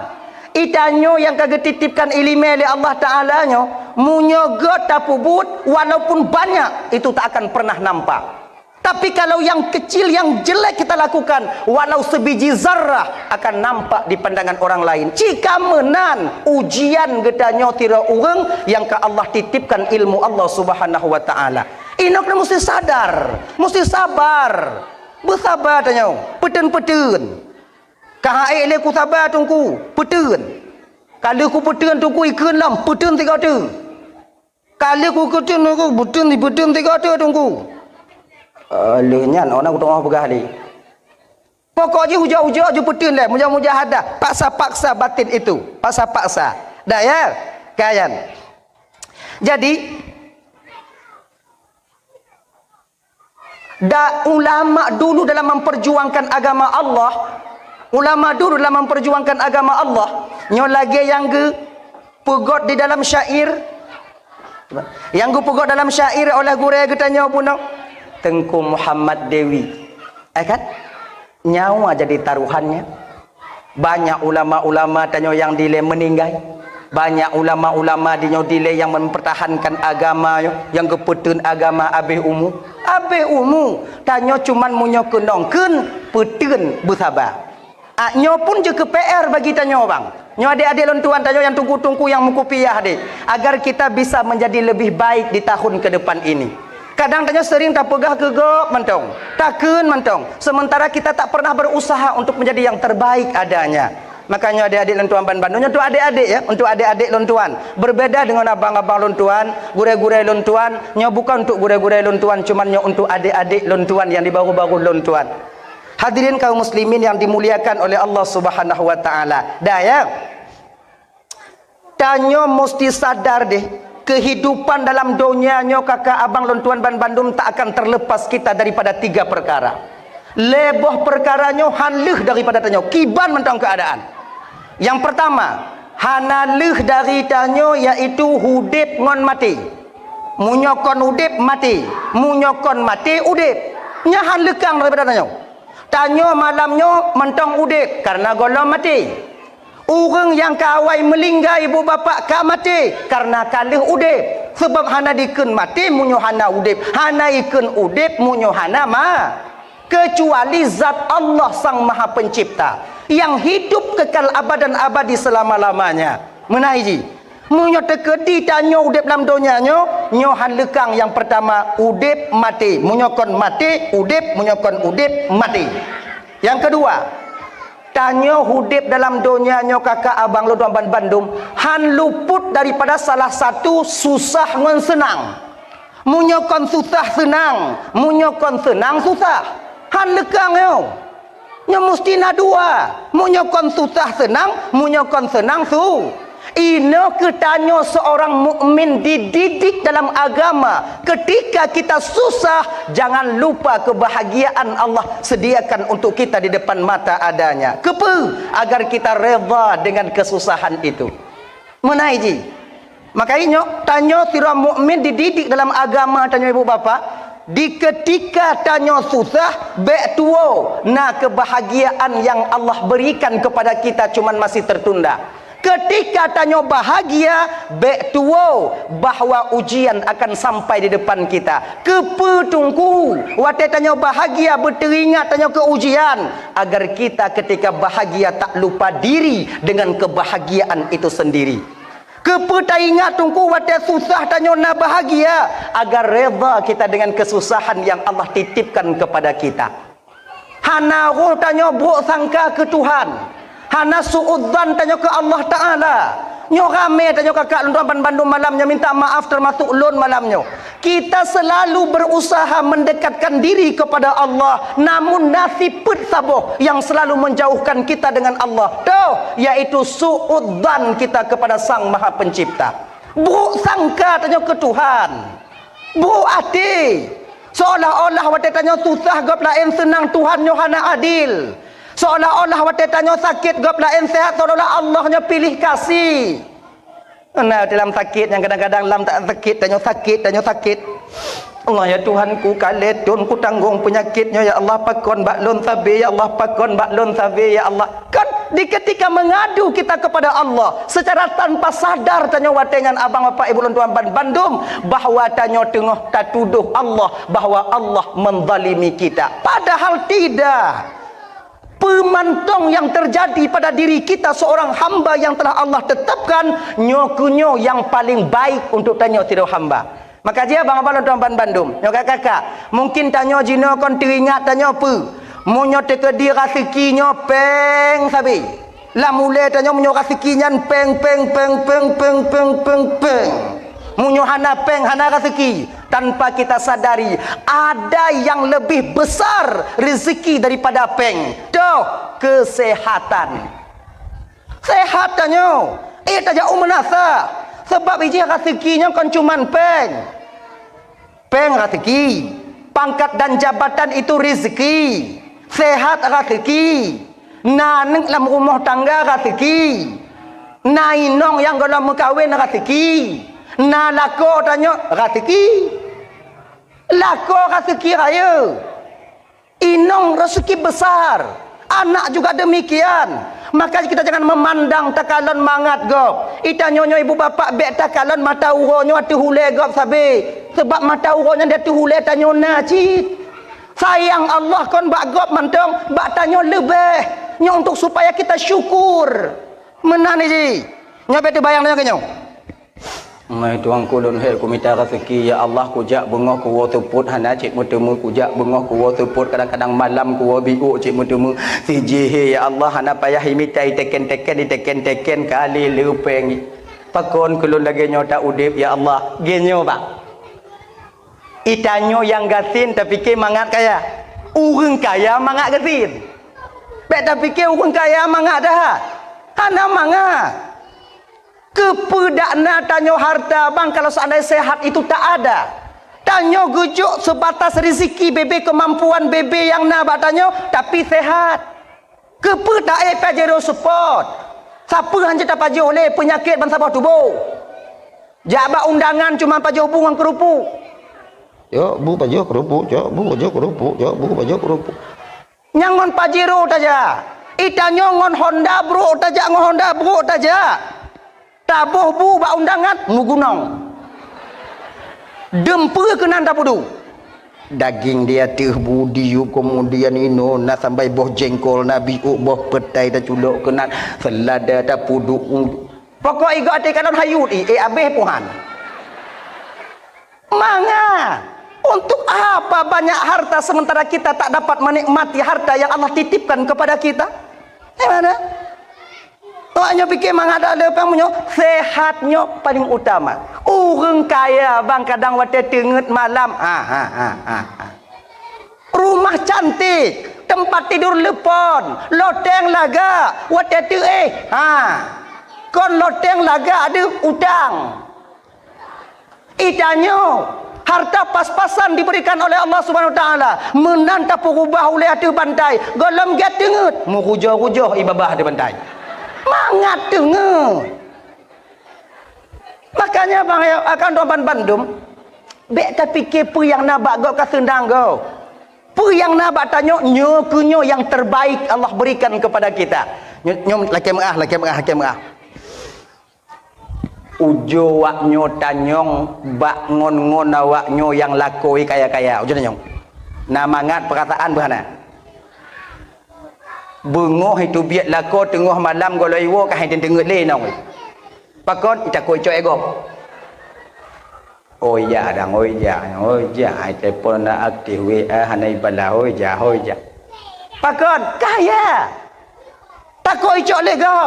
I tanyoe nyang ka geutitipkan iéleumé lé Allah Taala nyoe, meunyoe göt tapeubuet, walaupun banyak, itu tak akan pernah nampak. Tapi kalau yang kecil, yang jelek kita lakukan, walau sebiji zarrah, akan nampak di pandangan orang lain. Cit ka meunan ujian geutanyoe sidroe ureuëng nyang ka Allah titipkan ilmu Allah Subhanahu wa Taala. Inok na mesti sadar, mesti sabar. Beusaba tanyoe, peuteun-peuteun. Ka han ék lé kusaba teungku, peuteun. Ka lheueh kupeuteun teungku ikheun lom, peuteun sigoe teuk. Ka lheueh kupeuteun teungku, peuteun, peuteun sigoe teuk teungku. Eh, lheueh nyan, ona kuteungoh peugah lé. Pokok jih ujoe-ujoe ju peuteun lé, muja-mujahadah, paksa-paksa batin itu, paksa-paksa. Dah ya? Kayan. Jadi, Da ulama dulu dalam memperjuangkan agama Allah, ulama dulu dalam memperjuangkan agama Allah, nyoe lagée nyang geupeugot di dalam syair, nyang geupeugot dalam syair oleh gurée geutanyoe bunoe, Teungku Muhammad Dewi. Eh kan? Nyawa jadi taruhannya. Banyak ulama-ulama tanyoe nyang dilée meuninggai. Banyak ulama-ulama di nyoe dilée nyang mempertahankan agama nyoe, nyang geupeuteun agama abéh umu. Abéh umu, tanyoe cuman meunyoe keunong kheun peuteun beusaba. Ah, nyoe pun jeuet keu P R bagi tanyoe, bang. Nyoe adék-adék lôn tuan tanyoe nyang teungku-teungku nyang meukupiah deh, agar kita bisa menjadi lebih baik di tahun ke depan ini. Kadang tanyoe sering tapeugah keu gob mantong, takheun mantong, sementara kita tak pernah berusaha untuk menjadi yang terbaik adanya. Makanya adik-adik lôn tuan ban bandum, nyoe untuk adik-adik ya, untuk adik-adik lôn tuan. Berbeda dengan abang-abang lôn tuan, gurée-gurée lôn tuan, nyoe bukan untuk gurée-gurée lôn tuan, cuman nyoe untuk adik-adik lôn tuan yang di baru-baru lôn tuan. Hadirin kaum muslimin yang dimuliakan oleh Allah Subhanahu wa taala. Dah ya. Tanyoe musti sadar deh, kehidupan dalam donya nyoe kakak abang lôn tuan ban bandum tak akan terlepas kita daripada tiga perkara. Lhée boh perkara nyoe han lheueh daripada tanyoe, kiban mantong keuadaan. Yang pertama, hana lheueh dari tanyoe yaitu udeb ngon maté. Meunyoe kon udeb, maté. Meunyoe kon maté, udeb. Nyan han leukang daripada tanyoe. Tanyoe malam nyoe mantong udeb karena gohlom maté. Ureuëng nyang ka awai meulinggai ibu bapak ka maté karena ka lheueh udeb. Sebab hana dikheun maté meunyoe hana udeb, hana ikheun udeb meunyoe hana ma-, kecuali zat Allah Sang Maha Pencipta yang hidup kekal abadan abadi selama-lamanya. Meunan jih, meunyoe teukeudi tanyoe udeb lam donya nyoe, nyoe han leukang nyang pertama udeb maté. Meunyoe kon maté udeb, meunyoe kon udeb maté. Yang kedua, tanyoe udeb dalam donya nyoe kakak abang lôn tuan ban bandum han luput daripada salah satu susah ngon seunang. Meunyoe kon susah seunang, meunyoe kon seunang susah. Han leukang nyoe. Nyoe musti na dua. Meunyoe kon susah seunang, meunyoe kon seunang su-, inoe keu tanyoe seorang mukmin dididik dalam agama. Ketika kita susah, jangan lupa kebahagiaan Allah sediakan untuk kita di depan mata adanya. Keupeu? Agar kita redha dengan kesusahan itu. Meunan jih. Maka inyoe, tanyoe sidroe mukmin dididik dalam agama tanyoe ibu bapak, di ketika tanyoe susah, bék tuwoe na kebahagiaan yang Allah berikan kepada kita cuman masih tertunda. Ketika tanyoe bahagia, bék tuwoe bahwa ujian akan sampai di depan kita. Keupeu teungku, watée tanyoe bahagia beuteuingat tanyoe keu ujian, agar kita ketika bahagia tak lupa diri dengan kebahagiaan itu sendiri. Keupeu taingat teungku watée susah tanyoe na bahagia, agar redha kita dengan kesusahan yang Allah titipkan kepada kita. Hana roh tanyoe brok sangka keu Tuhan, hana suudzan tanyoe keu Allah Taala. Nyoe ramé tanyoe kakak lôn tuan ban bandum malam nyoe minta maaf, termasuk lôn malam nyoe. Kita selalu berusaha mendekatkan diri kepada Allah, namun na sifeuet saboh yang selalu menjauhkan kita dengan Allah. Toh, yaitu suudzan kita kepada Sang Maha Pencipta. Buruk sangka tanyoe keu Tuhan. Buruk até. Seolah-olah watée tanyoe susah gob laén seunang, Tuhan nyoe hana adil. Seolah-olah watée tanyoe sakét gob laén sehat, seolah-olah Allah nyoe piléh kasih. Na dalam sakét nyang kadang-kadang lam tak sakét, tanyoe sakét, tanyoe sakét. Allah ya Tuhanku, ka lhée thon kutanggong peunyakét nyoe, ya Allah, pakon bak lôn sabe, ya Allah, pakon bak lôn sabe, ya Allah. Kan di ketika mengadu kita kepada Allah, secara tanpa sadar tanyoe watée nyan abang bapak ibu lôn tuan ban bandum, bahwa tanyoe teungoh tatudoh Allah bahwa Allah menzalimi kita. Padahal tidak. Peumantong yang terjadi pada diri kita seorang hamba yang telah Allah tetapkan, nyoe keuh nyoe nyang paleng baik untuk tanyoe sidroe hamba. Maka jih abang-abang lôn tuan ban bandum, nyoe kakak-kakak, mungkin tanyoe jinoe kon teuingat tanyoe peue? Meunyoe teukeudi raseuki nyoe péng sabe. Lam ulée tanyoe meunyoe raseuki nyan péng, péng, péng. Meunyoe hana péng, hana raseuki. Tanpa kita sadari, ada yang lebih besar rezeki daripada péng. Toh, kesehatan. Sehat tanyoe. Eh, tajak u meunasah. Sebab ijih raseuki nyoe kon cuman péng. Péng raseuki. Pangkat dan jabatan itu rezeki. Sehat raseuki. Na aneuk lam rumoh tangga raseuki. Na inong nyang gohlom meukawen raseuki. Na lakoe tanyoe raseuki. Lakoe raseuki rayeuk. Inong raseuki besar. Anak juga demikian. Maka kita jangan memandang takalon mangat gob. Itanyoe nyoe ibu bapak bék takalon mata uroe nyoe ateueh ulée gob sabe. Sebab mata uroe nyan di ateueh ulée tanyoe na cit. Sayang Allah kon bak gob mantong, bak tanyoe leubeh. Nyoe untuk supaya kita syukur. Meunan jih. Nyoe bék teubayang tanyoe keu nyoe. Hai Tuhanku, lôn hék kumita raseuki, ya Allah, kujak beungoh kuwoe seupôt hana cit meuteumé, kujak beungoh kuwoe seupôt, kadang-kadang malam kuwoe biôk cit meuteumé. Sijih, ya Allah, hana payah imita iteken-teken, iteken-teken kali leupeng. Pakon keu lôn lagée nyoe ta udeb, ya Allah? Geuh nyoe, bah. Itanyoe nyang gasien tapike mangat kaya. Ureuëng kaya mangat gasien. Bék tapike ureuëng kaya mangat that. Hana mangat. Keupeue dak na tanyoe harta bang kalau seandai sehat itu tak ada? Tanyoe geujok sebatas rezeki bebe kemampuan bebe nyang na bak tanyoe, tapi sehat. Keupeue taék Pajero Sport? Sapeue hana tapajoh lé peunyakét bansaboh tuboh? Jak bak undangan cuma pajoh bu ngon keurupuk. Cok bu pajoh keurupuk, cok bu pajoh keurupuk, cok bu pajoh keurupuk. Nyang ngon Pajero tajak. Itanyoe ngon Honda brok tajak, ngon Honda brok tajak. Taboh bu bak undangan, meugunong. Dum peue keunan tapeuduek. Daging di ateueh bu diyueb, kemudian inoe na sambai boh jengkol, na biôk boh peutai taculok keunan, seulada tapeuduek. Pokok igoe até kalon hayut i, eh, abéh puhan. Mangat. Untuk apa banyak harta sementara kita tak dapat menikmati harta yang Allah titipkan kepada kita? Di mana? Awak nyoe pike mangat ada le pang meunyoe sehat nyoe paling utama. Ureuëng kaya bang kadang watée teungeut malam. Ha ha ha ha. Ha. Rumah cantik, tempat tidur lepon, loteng lagak, watée teuéh. Ha. Kon loteng lagak deuh utang. Itanyoe harta pas-pasan diberikan oleh Allah Subhanahu Wa Taala. Meunan tapeurubah uleh ateueh bantai, gohlom gét teungeut, meurujoh-rujoh ibabah ateueh bantai. Mangat teungeut. Makanya bang ya, akan tuan bandum, bék tapike peue nyang na bak gob ka seundang gob. Peue nyang na bak tanyoe nyoe keu nyoe yang terbaik Allah berikan kepada kita. Nyoe, nyoe lakée meuah, lakée meuah, lakée meuah. Ujoe awak nyoe tanyong bak ngon-ngon awak nyoe nyang lakoe kaya-kaya. Ujoe tanyong. Na mangat peurasaan beuhana. Beungoh itu biet lakoe teungoh malam goloi woe ka hai teungeut lé nong. Pakon itakoi cok ego. Oh ya dang, oh ya, oh ya, hai telepon na aktif W A hana ibala, oh ya, oh ya. Pakon kaya. Takoi cok lego.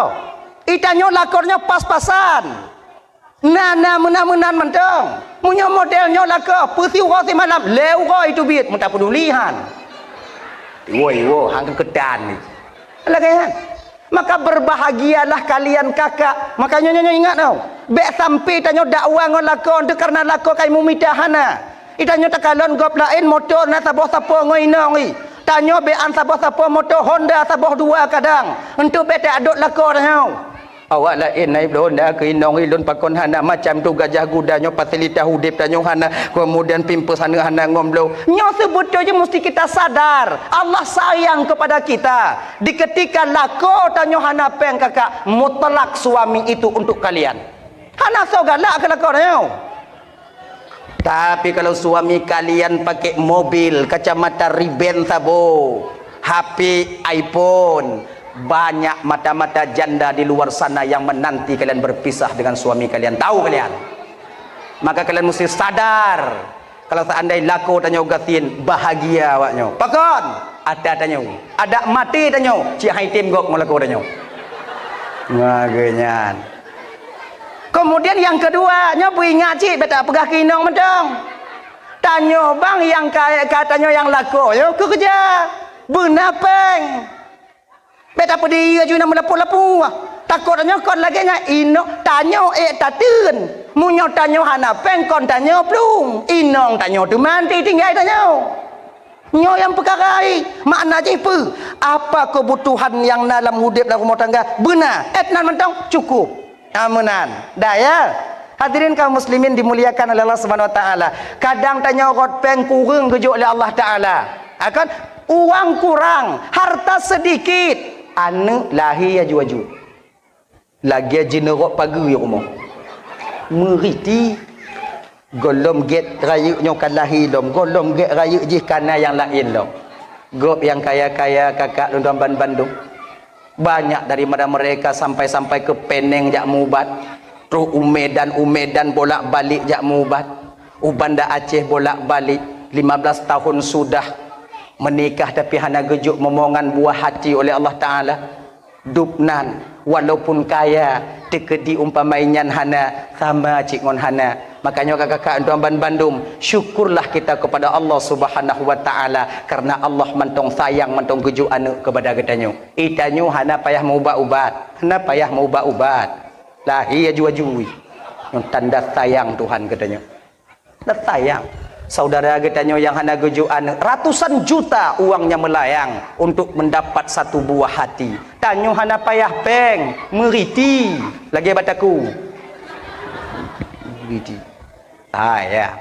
Itanyoe lakoe nyoe pas-pasan. Na na meunan-meunan mantong. Meunyoe model nyoe lakoe peusiuroe simalam, lé uroe itu biet meuta peuduli han. Iwoe iwoe hang keuketan ni. Lagée nyan. Maka berbahagialah kalian kakak. Maka nyoe nyoe ingat tau. Bék sampai tanyoe dakwa ngon lakoe teuh karena lakoe kai meumita hana. Itanyoe takalon gob laén moto na saboh sapo ngon inong i. Tanyoe bék an saboh sapo moto Honda saboh dua kadang. Enteuk bék teuadot lakoe tanyoe. Awak laén na ibloe honda keu inong ilôn pakon hana macam tu gajah guda nyoe fasilitas udeb tanyoe hana, kemudian pampers hana hana ngon bloe. Nyoe seubeutôi jih musti kita sadar Allah sayang kepada kita. Di ketika lakoe tanyoe hana péng kakak, mutlak suami itu untuk kalian. Hana soe galak keu lakoe tanyoe. Tapi kalau suami kalian pakai mobil, kacamata Ray-Ban sabo, H P iPhone, banyak mata-mata janda di luar sana yang menanti kalian berpisah dengan suami kalian. Tahu kalian? Maka kalian mesti sadar, kalau seandai lakoe tanyoe gasien, bahagia awak nyoe. Pakon? Ata tanyoe. Adak maté tanyoe, cit hai tem gob ngon lakoe tanyoe. Lagée nyan. Kemudian yang kedua, nyoe beuingat cit bék tapeugah keu inong mantong. Tanyoe bang nyang ka, ka tanyoe nyang lakoe nyoe keukeureuja. Beuna péng. Bék tapeudiri aju na meulapu-lapu. Takot tanyoe kon lagée nyan inong tanyoe ék tateun. Meunyoe tanyoe hana péng kon tanyoe plueng, inong tanyoe teuma tinggai tanyoe. Nyoe nyang peukara hai, makna jih peue? Apa keubutuhan nyang na lam udeb lam rumoh tangga beuna, eh, nan mantong cukup. Ah, meunan. Dah ya. Hadirin kaum muslimin dimuliakan oleh Allah Subhanahu wa taala. Kadang tanyoe rot péng kureueng geujok lé Allah Taala. Akan uang kurang, harta sedikit, aneuk lahé aju-aju. Lagée jineurok pageue rumoh. Meuriti. Gohlom gét rayeuk nyoe ka lahé lom, gohlom gét rayeuk jih ka na nyang laén lom. Gob nyang kaya-kaya kakak lôn tuan ban-, bandum. Banyak daripada mereka sampai-sampai keu peneng jak mubat. Troh u Medan, u Medan bolak-balik jak meuubat. U Banda Aceh bolak-balik. Lima belas tahun sudah menikah tapi hana geujok momongan buah hati oleh Allah Taala. Dub nan, walaupun kaya, teukeudi umpamai nyan hana, sama cit ngon hana. Makanya kakak-kakak tuan ban bandum, syukurlah kita kepada Allah Subhanahu wa Taala karena Allah mantong sayang, mantong geujok aneuk kepada geutanyoe. Itanyoe hana payah meuubat-ubat, hana payah meuubat-ubat. Lahé aju-aju. Nyoe tanda sayang Tuhan geutanyoe. Dan sayang, saudara geutanyoe nyang hana geujok aneuk, ratusan juta uangnya melayang untuk mendapat satu buah hati. Tanyoe hana payah péng, meuriti lagée bataku. Meuriti. Sayang.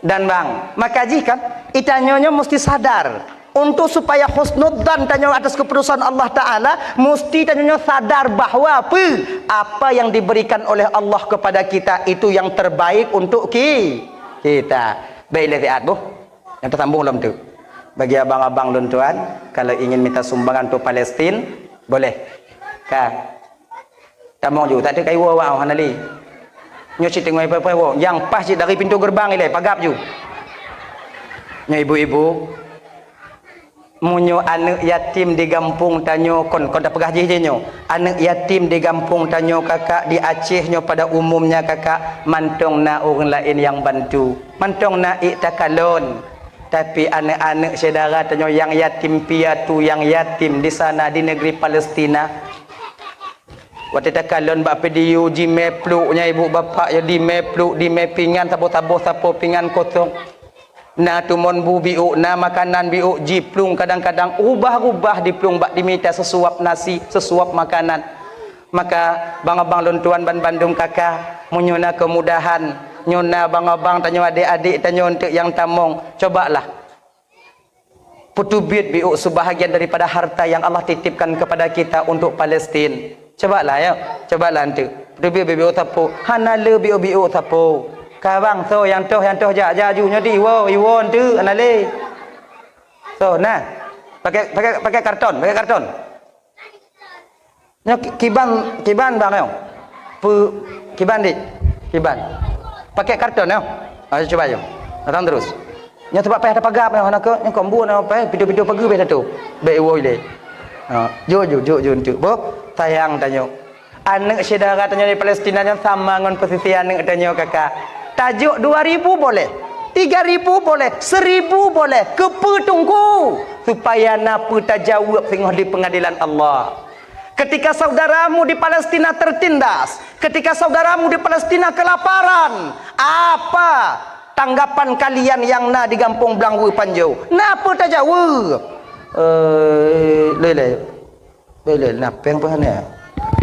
Dan bang, maka jih kan, itanyoe nyoe mesti sadar. Untuk supaya husnudzan tanyoe atas keputusan Allah Taala, mesti tanyoe nyoe sadar bahwa apa, apa yang diberikan oleh Allah kepada kita itu yang terbaik untuk ki-, kita. Baik, lé siat boh. Nyang tersambung lom tu. Bagi abang-abang lôn tuan, kalau ingin minta sumbangan untuk Palestin, boleh. Ka. Tamong ju, tak ada kayu awak hana lé. Nyoe cit teungoh ipai-pai woe. Nyang paih cit dari pintu gerbang ilée, pagab ju. Nyoe ibu-ibu, meunyoe aneuk yatim di gampông tanyoe kon, kon tapeugah jih jih nyoe. Aneuk yatim di gampông tanyoe kakak di Aceh nyoe pada umumnya kakak mantong na ureuëng laén nyang bantu. Mantong na ék takalon. Tapi aneuk-aneuk syedara tanyoe nyang yatim piatu nyang yatim di sana di negeri Palestina. Watée takalon bak video jimé pluek nyan ibu bapak ya dimé pluek dimé pingan saboh-saboh sapo pingan kosong. Na tumon bu biuk, na makanan biuk jiplueng kadang-kadang ubah-ubah diplueng bak dimita seusuap nasi, seusuap makanan. Maka bang-abang lôn tuan ban bandum kaka, meunyoe na keumudahan, nyoe na bang-abang tanyoe adék-adék tanyoe eunteuk nyang tamong, cobalah. Peuteubiet biuk sebahagian daripada harta yang Allah titipkan kepada kita untuk Palestin. Cobalah ya, cobalah eunteuk. Peuteubiet biuk sapo, hana le biuk-biuk sapo. Ka bang, so nyang toh, nyang toh jak, jak ju nyoe di iwoe, iwoe eunteuk hana le. So nah. Pakai, pakai, pakai karton, pakai karton. Nyoe ki-, kiban, kiban bang nyoe. Pe-, kiban dik. Kiban. Pakai karton nyoe. Ha, cuba jom. Datang terus. Nyoe sebab payah tapagab nyoe, hana keu, nyoe kok embun nyoe, payah pintu-pintu pageue payah tatup. Bèk iwoe ilèe. Ha, jok ju, jok ju eunteuk. Boh, sayang tanyoe. Aneuk syedara tanyoe di Palestina nyan sama ngon posisi aneuk tanyoe kaka. Tajok dua ribu boleh. Tiga ribu boleh. Seribu boleh. Keupeue teungku? Supaya na peue tajaweueb singoh di peungadilan Allah. Ketika saudaramu di Palestina tertindas, ketika saudaramu di Palestina kelaparan, apa tanggapan kalian yang na di gampông Blang Weupanjoe? Na peue tajaweueb? Eh, lé, lé. Lé, lé, na péng peuhana.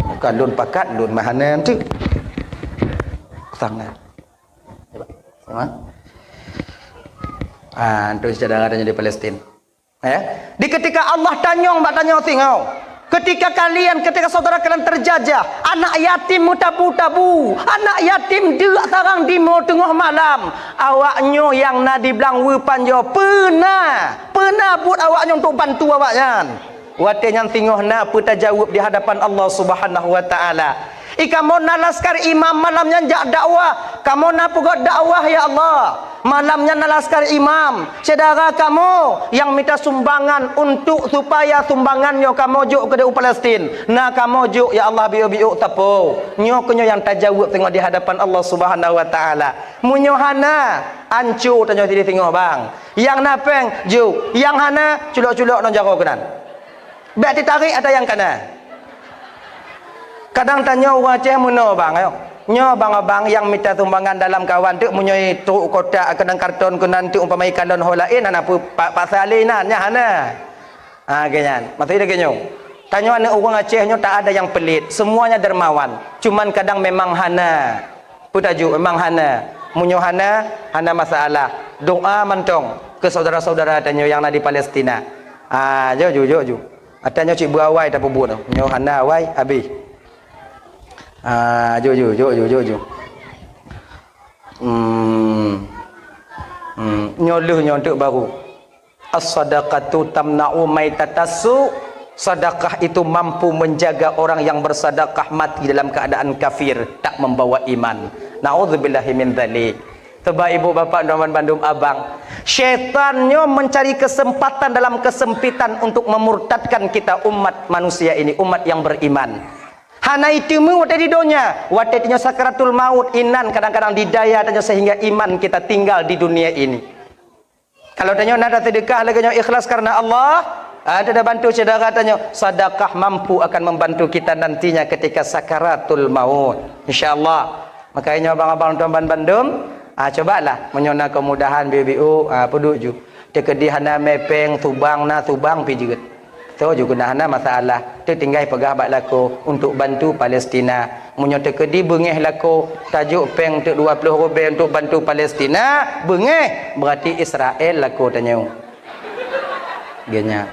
Bukan lôn pakat, lôn meuhana tu. Sangat. Sama? Ah, tu syedara tanyoe di Palestina. Ya. Di ketika Allah tanyong bak tanyoe singoh, ketika kalian, ketika saudara kalian terjajah, anak yatim meutabu-tabu, anak yatim deuk sarang di mo teungoh malam, awaknyoe nyang na di Blang Weupanjoe peuna, peuna buet awaknyoe untuk bantu awaknyan. Watèe nyan singoh na peue tajaweueb di hadapan Allah Subhanahu wa Ta'ala. I kamoe na laskar imam malam nyan jak dakwah. Kamoe na peugöt dakwah, ya Allah. Malam nyan na laskar imam. Syedara kamoe nyang mita sumbangan untuk supaya sumbangan nyoe kamoe jok keudéh u Palestin. Na kamoe jok, ya Allah, biôk-biôk sapo. Nyoe keunyoe nyang tajaweueb singoh di hadapan Allah Subhanahu wa Ta'ala. Meunyoe hana, anco tanyoe sidéh singoh, bang. Nyang na péng, jok. Nyang hana, culok-culok ngon jaroe keunan. Bèk teutarek ata nyang kana. Kadang tanyoe ureueng Aceh meunoe bang, ayo. Nyoe bang-abang nyang mita sumbangan dalam kawan teuk meunyoe trok kotak keunong karton keunan teuk umpama ikalon ho laén hana peue pa-, paksa lé inan, nyan hana. Ha, geuh nyan. Maksud lagèe nyoe. Tanyoe aneuk ureueng Aceh nyoe tak ada yang pelit, semuanya dermawan. Cuman kadang memang hana. Peue tajok memang hana. Meunyoe hana, hana masalah. Doa mantong keu saudara-saudara tanyoe nyang na di Palestina. Ha, jok ju, jok ju. Ata nyoe cit beuawai tapeubuet nyoe. Nyoe hana awai, habéh. Ah, jok ju, jok ju, jok ju. Hmm. Hmm. Nyoe lheueh nyoe eunteuk baru. As-sadaqatu tamna'u maitatas su'. Sedekah itu mampu menjaga orang yang bersedekah mati dalam keadaan kafir, tak membawa iman. Naudzubillahi min dzalik. Sebab ibu bapak dan bandum abang, syaitan nyoe mencari kesempatan dalam kesempitan untuk memurtadkan kita umat manusia ini, umat yang beriman. Hana iteumé watée di donya, watée tanyoe sakaratul maut, inan kadang-kadang didaya tanyoe sehingga iman kita tinggal di dunia ini. Kalau tanyoe na taseudekah lagée nyoe ikhlas karena Allah, ah, tabantu syedara tanyoe, sedekah mampu akan membantu kita nantinya ketika sakaratul maut. Insya Allah. Makanya abang-abang tuan ban bandum, ah, cobalah meunyoe na kemudahan biu-biu, ah, peuduek ju. Teukeudi hana mé péng, subang na subang pih jeuet. Soe ju keunan hana masalah, teutinggai peugah bak lakoe untuk bantu Palestina. Meunyoe teukeudi beungéh lakoe, tajok péng teuk dua ploh rubée untuk bantu Palestina, beungéh, berarti Israel lakoe tanyoe. Geunya.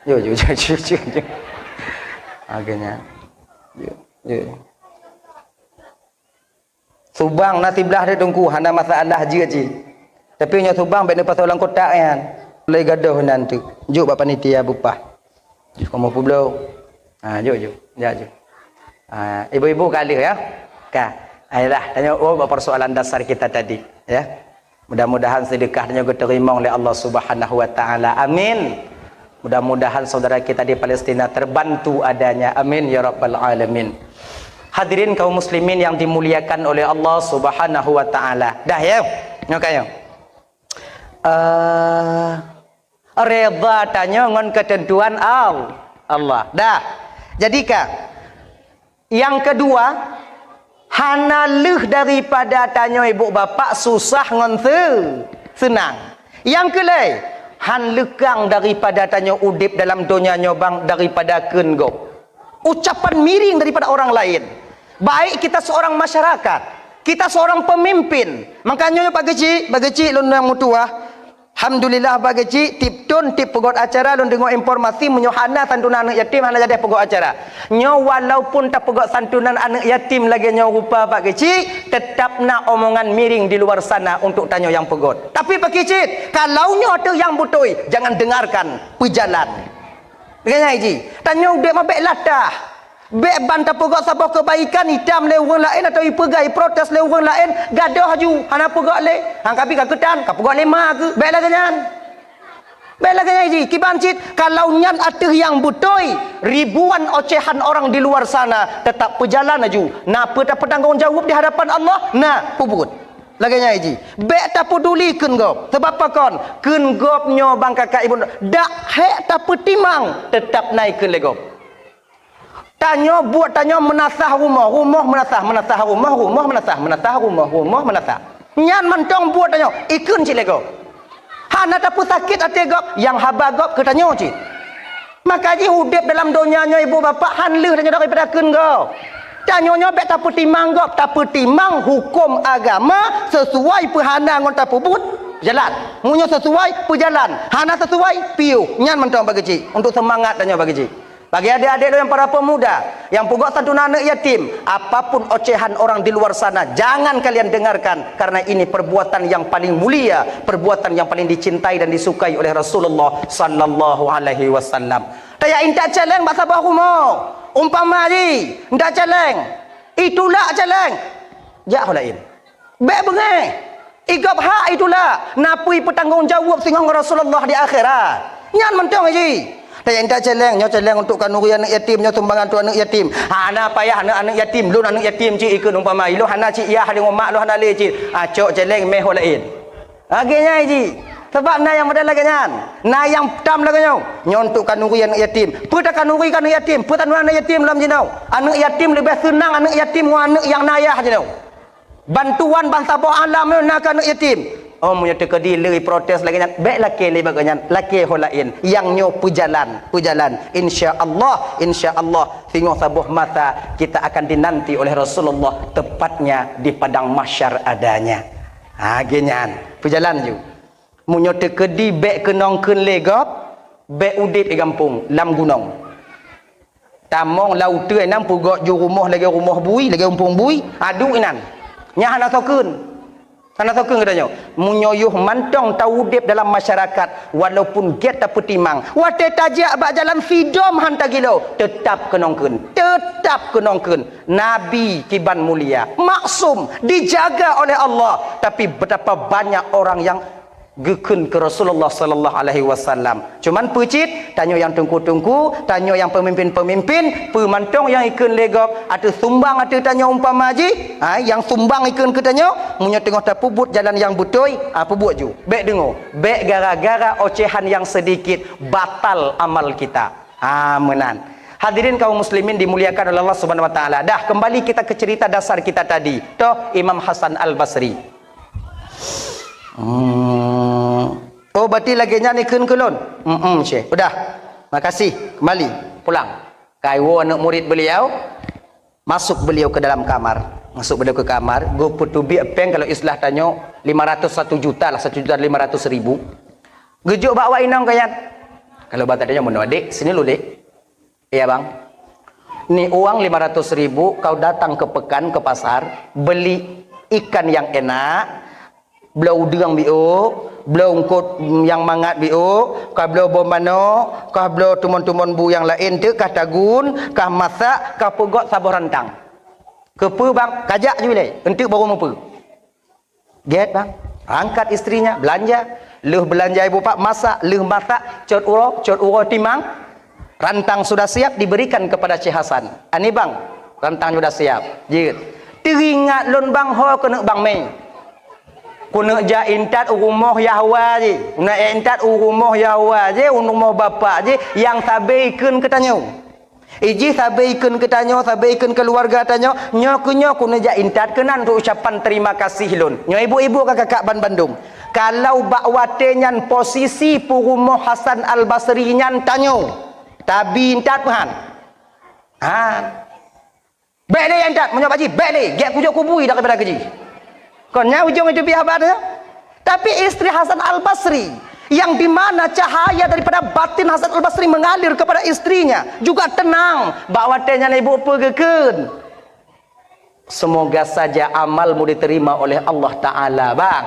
Yo, yo, yo, yo, yo, yo. Ha, geunya. Yo, yo. Subang na siblah deh Teungku, hana masalah jeuet cit. Tapi nyoe subang bék neupasoe lam kotak nyan. Lé gadoh nan teuk. Jok bak panitia bupah. Jok kamoe peubloe. Ha, jok, jok. Jak, jok. Ha, ibu-ibu ka lheueh ya. Ka. Ayolah, tanyoe oh bak persoalan dasar kita tadi, ya. Mudah-mudahan sedekah tanyoe geuteurimong lé Allah Subhanahu wa taala. Amin. Mudah-mudahan saudara kita di Palestina terbantu adanya. Amin ya rabbal alamin. Hadirin kaum muslimin yang dimuliakan oleh Allah Subhanahu wa taala. Dah ya? Nyoe ka nyoe. Eh, redha tanyoe ngon ketentuan Al-, Allah. Dah. Jadi ka. Nyang keudua, hana lheueh daripada tanyoe ibu bapak susah ngon se-, seunang. Nyang keulhèe, han leukang daripada tanyoe udeb dalam donya nyoe bang daripada kheun gob. Ucapan miring daripada orang laén. Baik kita seorang masyarakat, kita seorang pemimpin. Makanya Pak Geuchik, Pak Geuchik lôn nyang meutuah. Alhamdulillah Pak Geuchik, tiep thon, tiep peugöt acara lôn deungö informasi meunyoe hana santunan aneuk yatim hana jadeh peugöt acara. Nyoe walaupun tapeugöt santunan aneuk yatim lagèe nyoe rupa Pak Geuchik, teutap na omongan miring di luar sana untuk tanyoe nyang peugöt. Tapi Pak Geuchik, kalau nyoe teuh nyang beutôi, jangan dengarkan, peujalan. Lagèe nyan jih, tanyoe udeb ma bèk latah. Bèk ban tapeugöt saboh keubaikan itam lé ureueng laén atawa ipeugah iprotes lé ureueng laén, gadôh aju, hana peugöt lé. Han kabi ka keutan, ka peugöt lé ma keuh. Bèk lagèe nyan. Bèk lagèe nyan jih, kiban cit, kalau nyan ateueh nyang beutôi, ribuan ocehan orang di luar sana tetap peujalan aju. Na peue tapeutanggung jaweueb di hadapan Allah? Na, peubuet. Lagèe nyan jih. Bèk tapeduli kheun gob. Sabab pakon? Kheun gob nyoe bang kakak ibu, dak hék tapeutimang, teutap na ikheun lé gob. Tanyoe buet tanyoe meunasah rumoh, rumoh meunasah, meunasah rumoh, rumoh meunasah, meunasah rumoh, rumoh meunasah. Nyan mantong buet tanyoe, ikheun cit lé gob. Hana tapeusakét até gob, nyang haba gob keu tanyoe cit. Maka jih udeb dalam donya nyoe ibu bapak han lheueh tanyoe daripada kheun gob. Tanyoe nyoe bèk tapeutimang gob, tapeutimang huköm agama sesuai peuhana ngon tapeubuet, jalan. Meunyoe sesuai, peujalan. Hana sesuai, piôh. Nyan mantong Pak Geuchik, untuk seumangat tanyoe Pak Geuchik. Bagi adik-adik lôn nyang para pemuda, nyang peugöt santunan aneuk yatim, apapun ocehan orang di luar sana, jangan kalian dengarkan, karena ini perbuatan yang paling mulia, perbuatan yang paling dicintai dan disukai oleh Rasulullah sallallahu alaihi wasallam. Tajak intat céléng bak saboh rumoh, umpama jih, intat céléng, itulak céléng, jak ho laén. Bèk beungéh. Igob hak itulak. Na peue ipeutanggong jaweueb singoh ngon Rasulullah di akhirat. Nyan mantong jih. Tajak intat céléng, nyoe céléng untuk khanuri aneuk yatim, nyoe sumbangan untuk aneuk yatim. Hana payah aneuk-aneuk yatim, lôn aneuk yatim cit ikheun umpama. Ilôn hana cit yah deungon mak lôn hana lé cit. Ah, cok céléng méh ho laén. Lagèe nyan jih. Sabab na nyang model lagèe nyan. Na nyang tam lagèe nyoe. Nyoe untuk khanuri aneuk yatim. Peue takhanuri keu aneuk yatim? Peue tanuan aneuk yatim lom jinoe? Aneuk yatim leubeh seunang aneuk yatim ngon aneuk nyang na yah jinoe. Bantuan bansaboh alam nyoe na keu aneuk yatim. Oh, meunyoe teukeudi lé protes lagèe nyan, bèk lakèe lé bak nyan, lakèe ho laén. Nyang nyoe peujalan, peujalan. Insya Allah, insya Allah, singoh saboh masa kita akan dinanti oleh Rasulullah, tepatnya di padang mahsyar adanya. Ha, lagèe nyan. Peujalan ju. Meunyoe teukeudi bèk keunong kheun lé gob, bèk udeb di gampông, lam gunong. Tamong lam uteue nyan peugöt ju rumoh lagèe rumoh bui, lagèe umpung bui, aduek inan. Nyan hana soe kheun. Hana soe kheun geutanyoe. Meunyoe yoh mantong taudeb dalam masyarakat, walaupun gét tapeutimang, watée tajak bak jalan sidom han tagilo, teutap keunong kheun, teutap keunong kheun. Nabi kiban mulia, maksum, dijaga oleh Allah, tapi betapa banyak orang yang geukheun keu Rasulullah sallallahu alaihi wasallam. Cuman peucit, tanyoe nyang teungku-teungku, tanyoe nyang peumimpén-peumimpén, peue mantong nyang ikheun lé gob, ateueh sumbang ateueh tanyoe umpama jih, ha, nyang sumbang ikheun keu tanyoe, meunyoe teungoh tapeubuet jalan nyang beutôi, ha, peubuet ju. Bék deungoe, bék gara-gara ocehan nyang sedikit batal amal kita. Ha, meunan. Hadirin kaum muslimin dimuliakan oleh Allah Subhanahu wa taala. Dah, kembali kita ke cerita dasar kita tadi. Toh Imam Hasan Al-Basri. Hmm. Oh, berarti lagée nyan ikheun keu lôn? Hmm, Syekh. Udah. Makasih. Kembali. Pulang. Kaiwoe aneuk murid beliau, masuk beliau ke dalam kamar. Masuk beliau ke kamar, geupeuteubiet péng, kalau istilah tanyoe, lima ratus, satu juta lah, satu juta lima ratus ribu. Geujok bak awak inong keu nyan. Kalau bahasa tanyoe, meunoe, "Dek, sini lu, Dek." "Iya, Bang." "Ni uang lima ratus ribu, kau datang ke pekan, ke pasar, beli ikan yang enak, bloe udeueng biôh, bloe eungkôt nyang mangat biôh, ka bloe bom manok, ka bloe tumon-tumon bu nyang laén teuk, ka tagun, ka masak, ka peugöt saboh rantang." "Keupeue, Bang?" "Kajak ju ilée, eunteuk baru meupeue." Gét, Bang. Angkat istrinya, belanja. Lheueh belanja ibu pak, masak. Lheueh masak, cot uroe, cot uroe timang. Rantang sudah siap, diberikan kepada Syekh Hasan. "Ani, Bang, rantang sudah siap." Jeuet. "Teuingat lôn, Bang, ho keuneuk Bang mé. Keuneuk jak intat u rumoh Yahwa jih. Keuneuk jak intat u rumoh Yahwa jih, u rumoh bapak jih, nyang sabe ikheun keu tanyoe." Ijih sabe ikheun keu tanyoe, sabe ikheun keuluwarga tanyoe, nyoe keu nyoe keuneuk jak intat keunan untuk ucapan terima kasih lôn. Nyoe ibu-ibu ka kakak ban bandum. Kalau bak watée nyan posisi peurumoh Hasan Al-Basri nyan tanyoe, tabi intat peuhan? Han. Bék lé intat, meunyoe bak jih, bék lé, gét kujok kubui daripada keu jih. Kon nyan ujong itu pih haba tu. Tapi istri Hasan Al-Basri, yang di mana cahaya daripada batin Hasan Al-Basri mengalir kepada istrinya, juga tenang. Bak watée nyan ibu peue geukheun? Semoga saja amalmu diterima oleh Allah Ta'ala, Bang.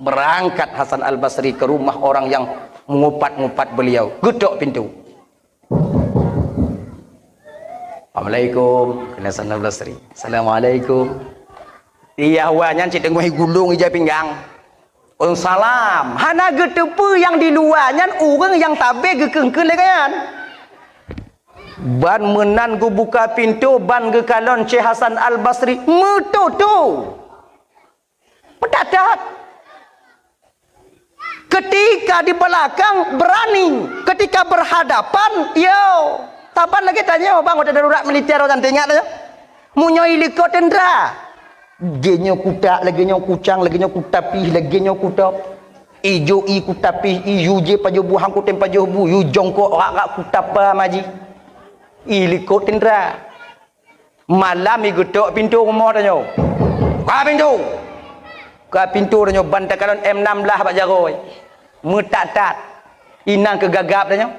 Berangkat Hasan Al-Basri ke rumah orang yang mengupat-ngupat beliau. Geutok pintu. "Assalamualaikum." Kena sana belas ri. "Assalamualaikum." Iya, awak nyan cit teungoh gulong ija pinggang. "Waalaikumsalam." Hana geuteupeue nyang di luwa nyan ureuëng nyang sabe geukheun-kheun lé nyan. Ban meunan geubuka pintoe, ban geukalon Syekh Hasan Al-Basri meutoto. Peutat-tat. Ketika di belakang berani, ketika berhadapan, yo. Taban lagée tanyoe, bang, watée darurat militer, watée ingat tanyoe. Meunyoe ilikot tendera. Lagée nyoe kutak, lagée nyoe kucang, lagée nyoe kutapih, lagée nyoe kutop. Ijo i kutapih, i yu jih pajoh bu, hang kutem pajoh bu, yu jongkok rak-rak kutapa maji. Ilikot tendera. Malam i geutok pintoe rumoh tanyoe. Ka pintoe. Ka pintoe tanyoe ban takalon M enam belas bak jaroe. Meutat-tat. Inan keu gagap tanyoe.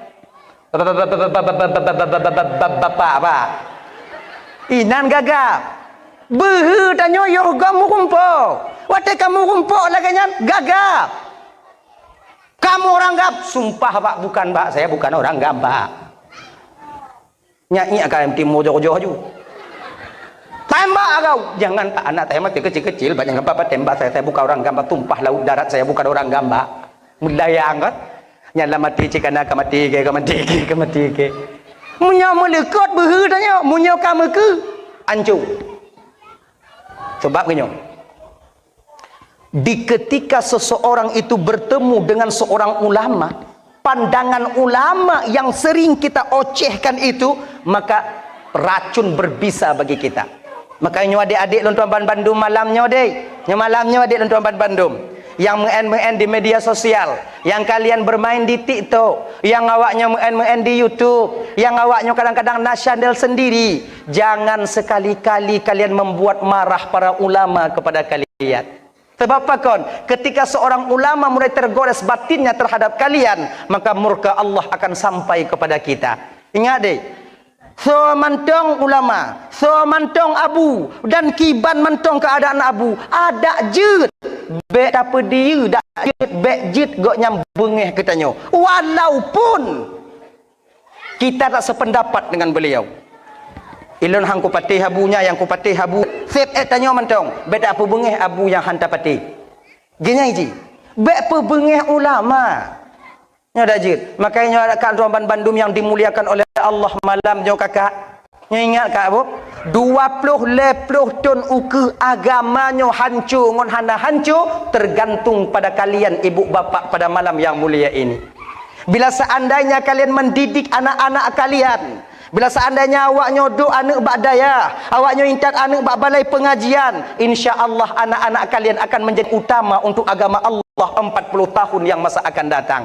Bapak, bapak. Inan gagap. Beuhe tanyoe yoh gob meurumpok. Watée ka meurumpok lagée nyan gagap. "Kamu orang gap?" "Sumpah, Pak, bukan, Pak. Saya bukan orang gap, Pak." Nyak-nyak ka timu joh-joh ju. "Tembak agau!" "Jangan, Pak, anak saya masih kecil-kecil, Pak, jangan Bapak tembak saya. Saya bukan orang gamba, tumpah laut darat, saya bukan orang gamba." Meudayang kan? Nyan lam até cit kana ka maté ke, ka maté ke, ka maté ke. Meunyoe meuleukot beuhe tanyoe, meunyoe ka meukeue, ancô. Sebab geunyoe, di ketika seseorang itu bertemu dengan seorang ulama, pandangan ulama yang sering kita ocehkan itu, maka racun berbisa bagi kita. Maka nyoe adik-adik lôn tuan ban bandum malam nyoe deh. Nyoe malam nyoe adik lôn tuan ban bandum. Yang meu'en-meu'en di media sosial, yang kalian bermain di TikTok, yang awaknyoe meu'en-meu'en di YouTube, yang awaknyoe kadang-kadang na channel sendiri. Jangan sekali-kali kalian membuat marah para ulama kepada kalian. Sebab pakon, ketika seorang ulama mulai tergores batinnya terhadap kalian, maka murka Allah akan sampai kepada kita. Ingat deh, soe mantong ulama, soe mantong abu, dan kiban mantong keuadaan abu, adak jeuet. Bék tapeudiyeu, dak jeuet, bék jeuet gobnyan beungéh keu tanyoe. Walaupun kita tak sependapat dengan beliau. Ilôn han kupatéh abu nyan, nyang kupatéh abu. Seb ék tanyoe mantong, bék tapeubeungéh abu nyang han tapatéh. Geunyai jih, bék peubeungéh ulama. Nyoe dak jeuet. Makanya nyoe ka droe ban bandum nyang dimuliakan oleh Allah malam nyoe kakak. Nyoe ingat kak bu, dua ploh lhèe ploh thon ukeue agama nyoe hanco ngon hana hanco tergantung pada kalian ibu bapak pada malam yang mulia ini. Bila seandainya kalian mendidik anak-anak kalian, bila seandainya awak nyoe duek aneuk bak dayah, awak nyoe intat aneuk bak balai pengajian, insya Allah anak-anak kalian akan menjadi utama untuk agama Allah empat puluh tahun yang masa akan datang.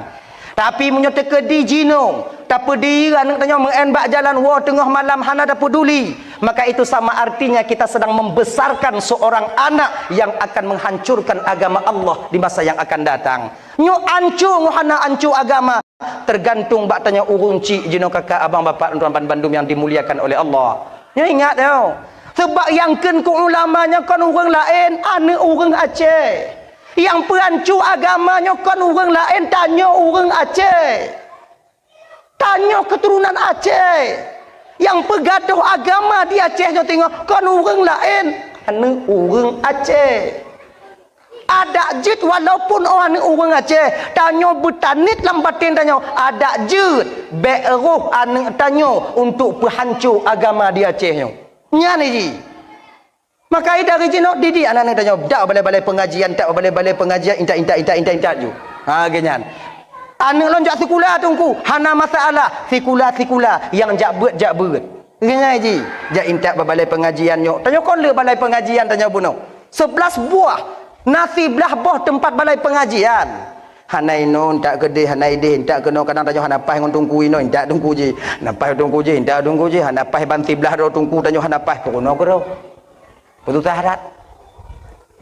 Tapi meunyoe teukeudi jinoe, tapeudiyeu aneuk tanyoe meu'en bak jalan woe teungoh malam hana tapeuduli, maka itu sama artinya kita sedang membesarkan seorang anak yang akan menghancurkan agama Allah di masa yang akan datang. Nyoe anco ngon hana anco agama, tergantung bak tanyoe ureueng chik jinoe kakak abang bapak tuan ban bandum yang dimuliakan oleh Allah. Nyoe ingat nyoe. Sebab nyang kheun keu ulama nyoe kon ureueng laén, aneuk ureueng Aceh. Nyang peuanco agama nyoe kon ureueng laén, tanyoe ureueng Aceh. Tanyoe keuturonan Aceh. Nyang peugadôh agama di Aceh nyoe teungoh kon ureueng laén, aneuk ureueng Aceh. Adak jeuet walaupun awak aneuk ureueng Aceh, tanyoe beutaniet lam batén tanyoe, adak jeuet bék roh aneuk tanyoe untuk peuhanco agama di Aceh nyoe. Nyan jih. Maka dari jinoe didik aneuk-aneuk tanyoe, dak balai-balai pengajian, tak balai-balai pengajian, intat, intat, intat, intat, intat ju. Ha, geuh nyan. Aneuk lôn jak sikula teungku, hana masalah. Sikula, sikula, nyang jak beuet, jak beuet. Geuh nyan jih, jak intat bak balai pengajian nyoe. Tanyoe kon le balai pengajian tanyoe bunoe. Sebelas buah, na siblaih boh teumpat balai pengajian. Hana inoe, intat keudeh, hana ideh, intat keunoe, kadang tanyoe hana paih ngon teungku inoe, intat teungku jih. Hana paih teungku jih, intat teungku jih, hana paih ban siblaih droe teungku, tanyoe hana paih, peurunoe keudroe. Peususah that.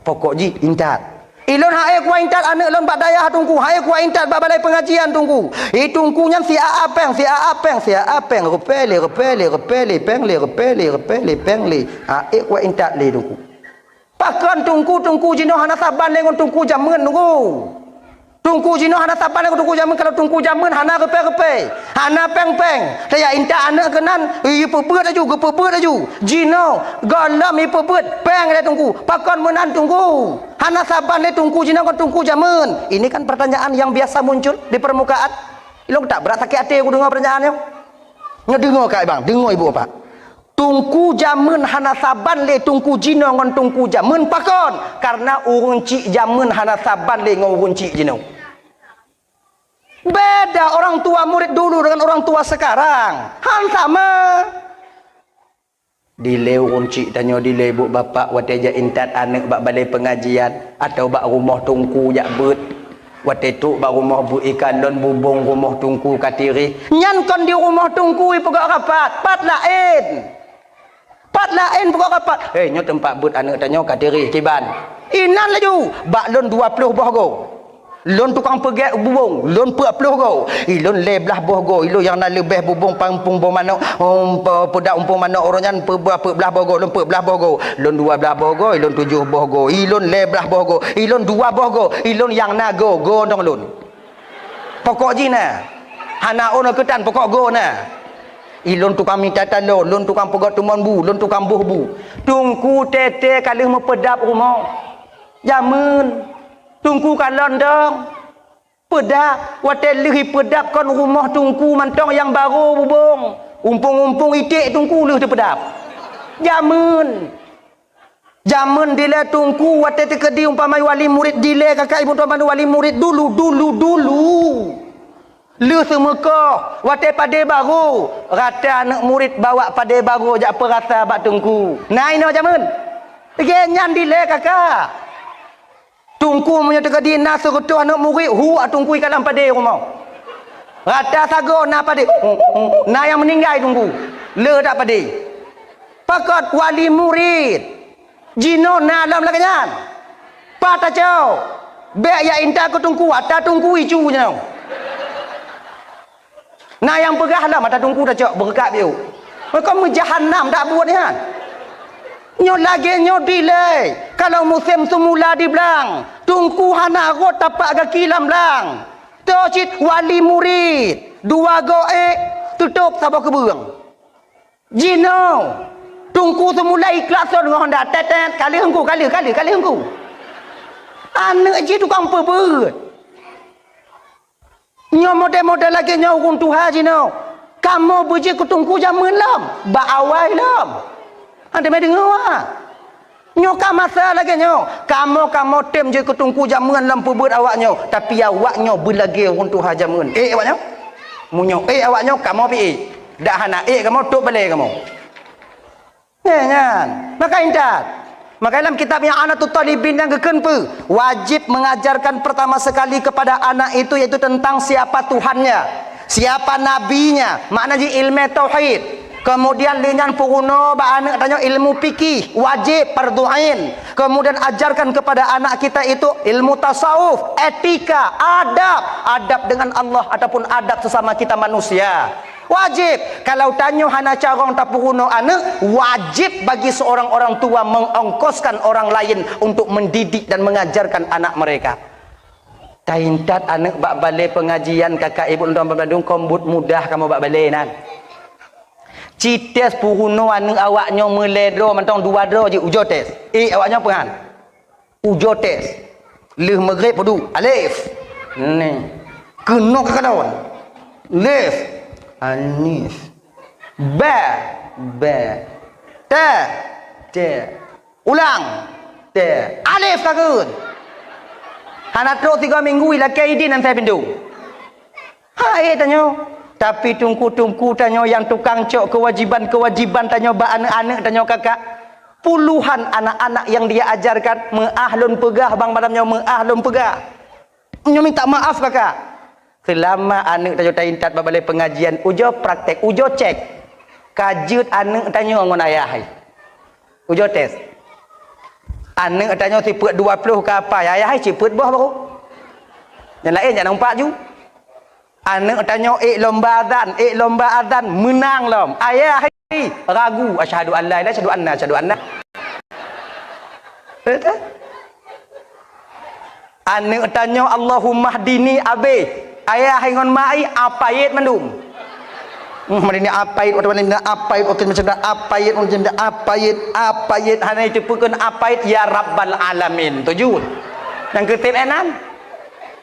Pokok jih intat. Ilôn han ék kuat intat aneuk lôn bak dayah teungku, han ék kuat intat bak balai pengajian teungku. I teungku nyan si a a péng, si a a péng, si a a péng, reupée lé, reupée lé, reupée lé, péng lé, reupée lé, reupée lé, péng lé. Han ék kuat intat lé teungku. Pakon teungku, teungku jinoe hana saban lé ngon teungku jameun teungku. Teungku jinoe hana saban lé ngon teungku jameun, kalau teungku jameun hana reupée-reupée, hana péng-péng. Tajak intat aneuk keunan, ih, peubuet laju, geupeubeuet laju. Jinoe gohlom ih peubuet péng lé teungku. Pakon meunan teungku? Hana saban lé teungku jinoe ngon teungku jameun. Ini kan pertanyaan yang biasa muncul di permukaan. Ilôn tak brat sakét até kudeungoe pertanyaan nyoe. Nyoe deungoe kak bang, deungoe ibu bapak. Teungku jameun hana saban lé teungku jinoe ngon teungku jameun pakon? Karena ureueng chik jameun hana saban lé ngon ureueng chik jinoe. Beda orang tua murid dulu dengan orang tua sekarang. Han sama. Dilée ureueng chik tanyoe dilée ibu bapak watée jak intat aneuk bak balai pengajian atau bak rumoh teungku jak beuet. Watée trok bak rumoh beuet ikan lôn bubông rumoh teungku ka tireh. Nyan kon di rumoh teungku ipeugah rapat, pat laén. Pat laén peugot rapat. Hei, nyoe teumpat beuet aneuk tanyoe ka tireh kiban. Inan laju, bak lôn dua ploh boh goe. Lôn tukang peugét bubông, lôn peuet ploh goe. Ilôn lhèe blaih boh goe, ilôn nyang na leubeh bubông pang umpung boh manok, um, pe-, peudak umpung manok uroe nyan peuet blaih boh goe, lôn peuet blaih boh goe. Lôn dua blaih boh goe, ilôn tujoh boh goe. Ilôn lhèe blaih boh goe, ilôn dua boh goe. Ilôn nyang na goe, goe dong lôn. Pokok jih na. Hana ôn keutan pokok goe na. Ilôn tukang mita taloe, lôn tukang peugot teumon bu, lôn tukang boh bu. Teungku tete ka lheueh meupeudab rumoh. Jameun. Teungku kalon dong. Peudab, watée lheueh ipeudab kon rumoh teungku mantong nyang barô bubông. Umpung-umpung iték teungku lheueh teupeudab. Jameun. Jameun dilée teungku watée teukeudi umpama wali murid dilée kakak ibu tuan bandum wali murid dulu, dulu, dulu. Lheueh seumeukoh watée padé barô, rata aneuk murid bawak padé barô jak peurasa bak teungku. Na inoe jameun? Lagée nyan dilée kakak. Teungku meunyoe teukeudi na seureutôh aneuk murid hu teungku ikalam padé rumoh. Rata sagoe na padé, na nyang meuninggai teungku. Le dak padé. Pakon wali murid. Jinoe na lom lagée nyan. Pat tacok. Bék jak intat keu teungku, ata teungku icu jinoe. Na nyang peugah lom ata teungku tacok beureukat biôh. Meuko meujahanam dak buet nyan. Nyoe lagée nyoe dilée. Kalau musém seumula di blang, Teungku hana rhot tapak gaki lam blang. Toh cit wali murit, dua goe ék, teutôp saboh keubeueng. Jinoe, Teungku seumulai klason ngon honda, "Tet, tet, ka lheueh Teungku, ka lheueh, ka lheueh, ka lheueh Teungku." Aneuk jih tukang peubeuet. Nyoe model-model lagée nyoe ureuëng tuha jinoe. Kamoe beujeuet keu Teungku jameun lom, bak awai lom. Hana teumé deungoe, ha? Nyoe ka masa lagée nyoe. Kamoe, kamoe tem jeuet keu Teungku jameun lom peubeuet awaknyoe, tapi awaknyoe beulagée ureuëng tuha jameun. Ék awaknyoe? Meunyoe ék awaknyoe, kamoe pih ék. Dak hana ék kamoe, tôp balée kamoe. Nyan, nyan. Maka intat. Maka dalam kitab I'anatut Talibin nyang geukheun peue? Wajib mengajarkan pertama sekali kepada anak itu, yaitu tentang siapa Tuhannya, siapa nabinya, makna jih ilmu tauhid. Kemudian lé nyan peurunoe bak aneuk tanyoe ilmu fikih, wajib, fardhu ain. Kemudian ajarkan kepada anak kita itu ilmu tasawuf, etika, adab, adab dengan Allah ataupun adab sesama kita manusia. Wajib. Kalau tanyoe hana carông tapeurunoe aneuk, wajib bagi seorang orang tua mengongkoskan orang lain untuk mendidik dan mengajarkan anak mereka. Taintat aneuk bak balée pengajian, kakak ibu lôn bandum, kon buet mudah kamoe bak balée nan. Ci tes peurunoe aneuk awaknyoe meulée droe mantong dua droe jih ujoe tes. Ék awaknyoe peue han? Ujoe tes. Lheueh Maghrib peuduek. Alif. Ni. Keunoe ka kalon. Lif. Anif. Ba. Ba. Ta. Ta. Ulang. Ta. Alif ka kheun. Hana trok tiga minggu ilakée idin nan sai pintoe. Hai tanyoe, tapi teungku-teungku tanyoe nyang tukang cok keuwajiban-keuwajiban tanyoe bak aneuk-aneuk tanyoe kakak. Puluhan anak-anak yang dia ajarkan, meu'ah lôn peugah bang malam nyoe, meu'ah lôn peugah. Nyoe minta maaf kakak. Seulama aneuk tanyoe taintat bak balée pengajian, ujoe praktek, ujoe cek. Ka jeuet aneuk tanyoe ngon ayah hai. Ujoe tes. Aneuk tanyoe sifeuet dua ploh ka apai, ayah hai sifeuet boh baru. Nyang laén jak na umpat ju. Aneuk tanyoe ék lomba azan, ék lomba azan, meunang lom. Ayah hai ragu, asyhadu an la ilaha, asyhadu anna, asyhadu anna. Betul? Aneuk tanyoe, "Allahummahdini," abéh. Ayah hai ngon mak hai apait mandum. Hmm, mahdini apait, waktu mana apait, waktu macam mana apait, waktu macam mana apait, apait, hana itu pukon apait, ya Rabbal Alamin. Tujuh. Yang ketiga enam.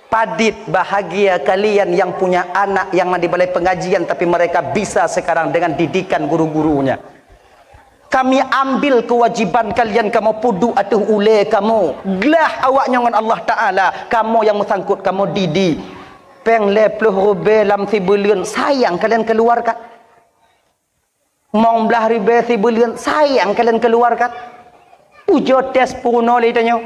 Padit bahagia kalian yang punya anak yang di balai pengajian, tapi mereka bisa sekarang dengan didikan guru-gurunya. Kami ambil kewajiban kalian, kamoe peuduek ateueh ulée kamoe. Glah awaknyoe ngon Allah Taala, kamoe nyang meusangkot, kamoe didik. Péng lhée ploh ribée lam sibuleuen, sayang kalian keluarkan. Limong blaih ribée sibuleuen, sayang kalian keluarkan. Ujoe tes peurunoe lé tanyoe.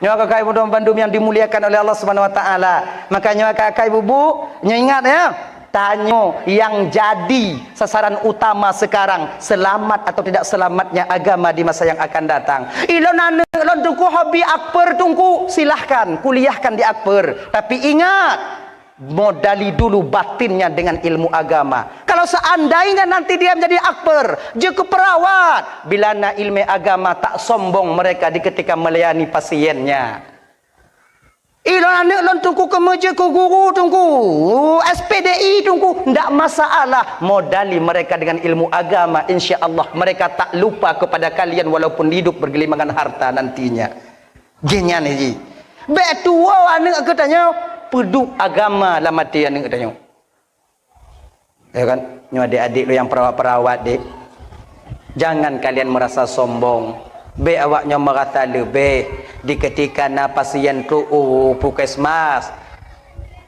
Nyoe kakak ibu dan bandum yang dimuliakan oleh Allah Subhanahu wa taala. Makanya kakak ibu, nyoe ingat ya, tanyoe yang jadi sasaran utama sekarang, selamat atau tidak selamatnya agama di masa yang akan datang. Ilôn aneuk lôn teungku hobi akper teungku, silahkan kuliahkan di akper. Tapi ingat, modali dulu batinnya dengan ilmu agama. Kalau seandainya nanti dia menjadi akper, jeuet keu perawat, bila na ilmu agama tak sombong mereka di ketika melayani pasiennya. Ilôn aneuk lôn teungku keumeujeuet keu guru teungku, S P D I teungku, ndak masalah. Modali mereka dengan ilmu agama, insya Allah mereka tak lupa kepada kalian walaupun hidup bergelimangan harta nantinya. Geuhnyan jih. Bék tuwoe aneuk geutanyoe, peuduek agama lam até aneuk geutanyoe. Ya kan? Nyoe adik-adik lôn nyang perawat-perawat, dek. Jangan kalian merasa sombong. Bék awaknyoe merasa leubeh di ketika na pasien trok u puskesmas.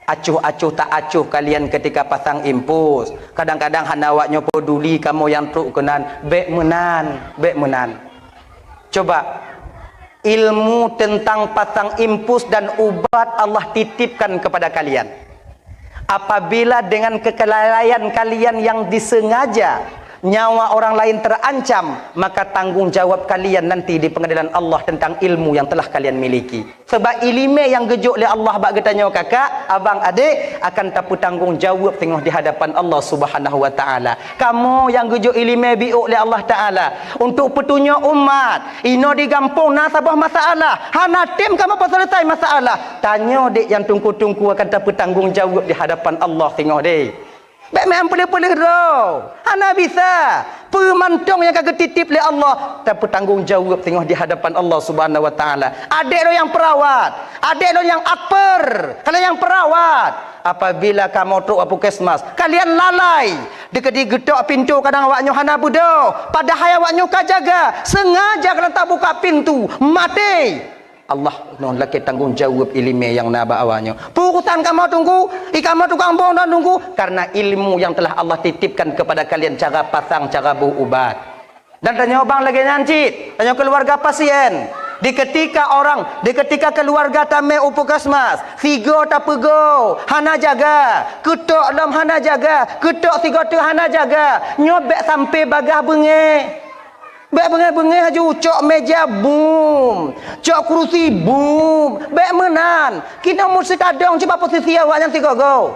Acuh-acuh tak acuh kalian ketika pasang infus. Kadang-kadang hana awaknyoe peduli kamoe nyang trok keunan. Bék meunan, bék meunan. Coba, ilmu tentang pasang infus dan ubat Allah titipkan kepada kalian. Apabila dengan kelalaian kalian yang disengaja nyawa orang lain terancam, maka tanggung jawab kalian nanti di pengadilan Allah tentang ilmu yang telah kalian miliki. Sebab iéleumé nyang geujok lé Allah bak geutanyoe kakak, abang, adék, akan tapeutanggong jaweueb teungoh di hadapan Allah Subhanahu wa Ta'ala. Kamoe nyang geujok iéleumé biôk lé Allah Ta'ala untuk peutunyok umat, inoe di gampông na saboh masalah, hana tem kamoe peuseuleusai masalah. Tanyoe dék nyang teungku-teungku akan tapeutanggong jaweueb di hadapan Allah teungoh dék. Bék meu'en peuleuh-peuleuh droe. Hana bisa. Peue mantong nyang ka geutitip lé Allah, tapeutanggong jaweueb teungoh di hadapan Allah Subhanahu wa Ta'ala. Adék lôn nyang peurawat, adék lôn nyang akper, kalian nyang peurawat. Apabila kamoe trok u puskesmas, kalian lalai. Dikeudi geutok pintoe kadang awaknyoe hana beudôh, padahai awaknyoe ka jaga. Sengaja kalian tabuka pintoe, maté. Allah nyoe lakée tanggong jaweueb iéleumé nyang na bak awaknyoe. Peue urusan kamoe teungku, i kamoe tukang boh nyoe teungku, karena ilmu yang telah Allah titipkan kepada kalian, cara pasang, cara bôh ubat. Dan tanyoe bang lagée nyan cit, tanyoe keuluwarga pasien. Di ketika orang, di ketika keuluwarga tamé u puskesmas, sigoe tapeugoe, hana jaga, keutok lom hana jaga, keutok sigoe teuk hana jaga, nyoe bék sampai bagaih beungéh. Bék beungéh-beungéh laju, cok meja bum, cok kurusi bum, bék meunan. Kinoe meusti tadong cit bak posisi awaknyan sigoe-goe.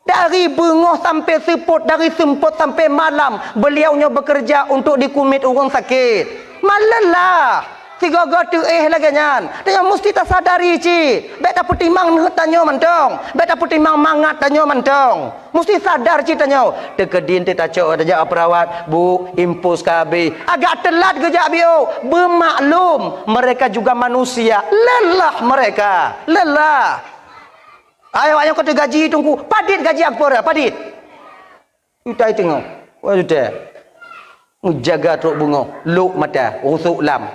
Dari beungoh sampai seupôt, dari seupôt sampai malam, beliau nyoe bekerja untuk dikumiet ureuëng sakét. Malelah, sigoe-goe teuéh lagée nyan. Tanyoe meusti tasadari cit. Bék tapeutimang neuheut tanyoe mantong. Bék tapeutimang mangat tanyoe mantong. Meusti sadar cit tanyoe. Teukeudi teuh tacok tajak perawat, bu, impus ka habéh. Agak teulat geujak biôk. Beumaklum, mereka juga manusia. Lelah mereka. Lelah. Ayo, ayo kata gaji teungku. Padit gaji akpor, padit. Utai teungoh. Wah, utai. Menjaga trok beungoh. Lok mata. Rusuk lam.